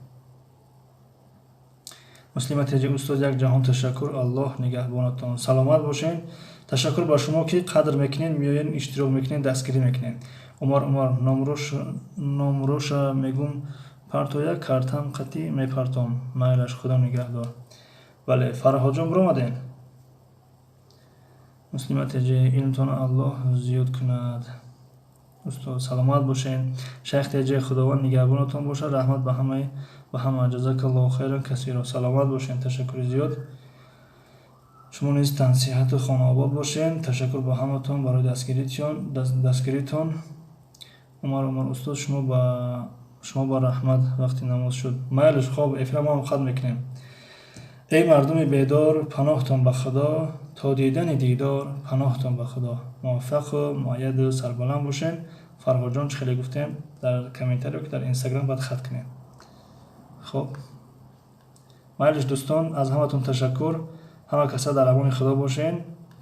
Муслима Теҷи, устоз, як ҷаҳон ташаккур, Аллоҳ нигаҳбонатон, саломат бошед. Ташаккур ба шумо, ки қадр мекунед, меоед, иштирок мекунед, дастгирӣ мекунед. Умар Умар, номроша мегум, партоя, картам қатӣ мепартом. Майлаш, Худо нигаҳдор. Бале, Фарҳодҷон, биромадем. Муслима Теҷи, илмтон Аллоҳ зиёд кунад, устод, саломат бошед. Шайх Теҷи, Худованд нигаҳбонатон бошад, раҳмат ба ҳама, ҷазакаллоҳу хайран касиро, саломат бошед, ташаккури зиёд. Шумо низ тансиҳату хонаобод бошед. Ташаккур ба ҳаматон барои дастгиритон. Умар Умар, устод, шумо ба раҳмат, вақти намоз шуд. Майлиш, хоб, эфира мо ҳам хат мекунем. Эй мардуми бедор, паноҳтон ба Худо, то дидани дидор, паноҳтон ба Худо, муваффақу муайяду сарбаланд бошед. Фарҳодҷон, чӣ хеле гуфтем, дар комментариё ки дар инстаграм бояд хат кунем. Хоб, майлиш, дӯстон, аз ҳаматон ташаккур. Ҳама каса дар амони Худо бошед,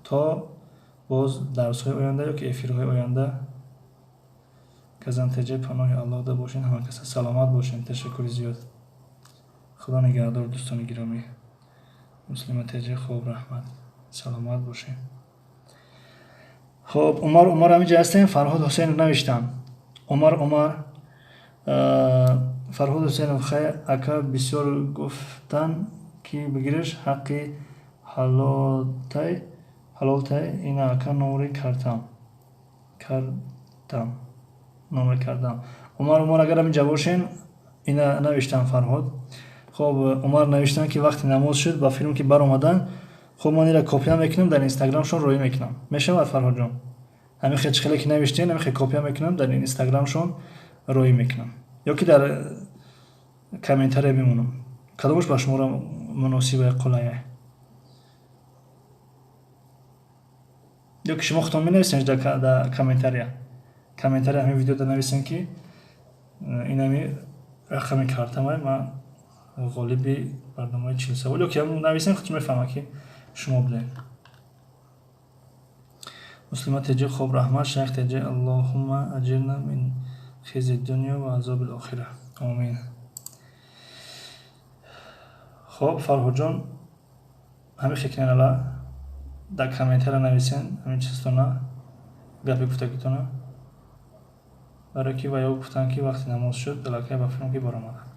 то боз дарсҳои оянда ё ки эфирҳои оянда. Казантеҷа, паноҳи Аллоҳда бошед, ҳама каса саломат бошед, ташаккури зиёд, Худо нигаҳдор, дӯстони гиромӣ. Муслима Теҷа, хоб, раҳмат, саломат бошед. Хоб, Умар Умар, ҳаминҷа ҳастем? Фарҳод Ҳусейнов навиштам. Умар Умар, Фарҳод Ҳусейнов, хай, ака, бисёр гуфтан, ки бигириш, ҳаққи ҳалолтай. Ина, ака, номри картам, номри кардам. Умар Умар, агар ҳаминҷа бошен, ина навиштам, Фарҳод. Хоб, Умар навиштам, ки вақти намоз шуд, ба филм ки баромадан. Хоб, ман ира копия мекунам, дар инстаграмшон роӣ мекунам. Мешавад, Фарҳодҷон? Ҳамин хел, чӣ хеле ки навиштен, ҳамин хел копия мекунам, дар инстаграмшон роӣ мекунам ё ки дар комментария мемонам. Кадомаш ба шуморо муносиба, қулая? Ё ки шумо худтон менависен дар комментария ҳамин видеода, нависен, ки инами рақами картамай, ман ғолиби барномаи 40 савол, ё ки нависен, худш мефаҳмад, ки шумо будем. Муслима Теҷи, хоб, раҳмат. Шайх Теҷи, аллоҳумма аҷирна мин хизи дунё ва азоби охира, омин. Хоб, Фарҳодҷон, ҳамин хекненала дар комментария нависен ҳамин чизтона, гапи гуфтагитона, барое ки ва ё гуфтанд, ки вақти намоз шуд, аллакай ба филм ки баромаданд.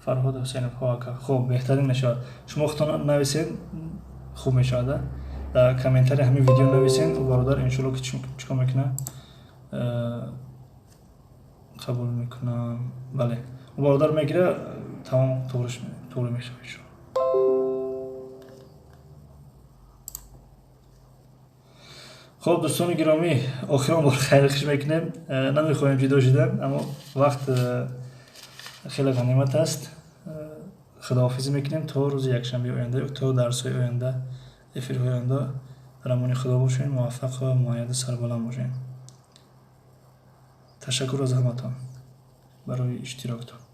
Фарҳод Ҳусейнов, ҳо ака, хуб, беҳтарин мешавад. Шумо худтон нависед, хуб мешавад. Дар комментарий ҳамин видео нависен, ӯ бародар иншоалло ки чикор мекунад, қабул мекунам. Бале, ӯ бародар мегира, тамом, туғри мешавад иншоалло. Хуб, дӯстони гиромӣ, охирон бор хайрхуш мекунем. Намехоҳем ҷудо шудан, аммо вақт хеле ғанимат аст. Худоҳофизӣ мекунем то рӯзи якшанбеи оянда, то дарсҳои оянда, эфирҳои оянда. Дар амони Худо бошед, муваффақ ва муайяду сарбаланд бошед. Ташаккур аз ҳаматон барои иштироктон.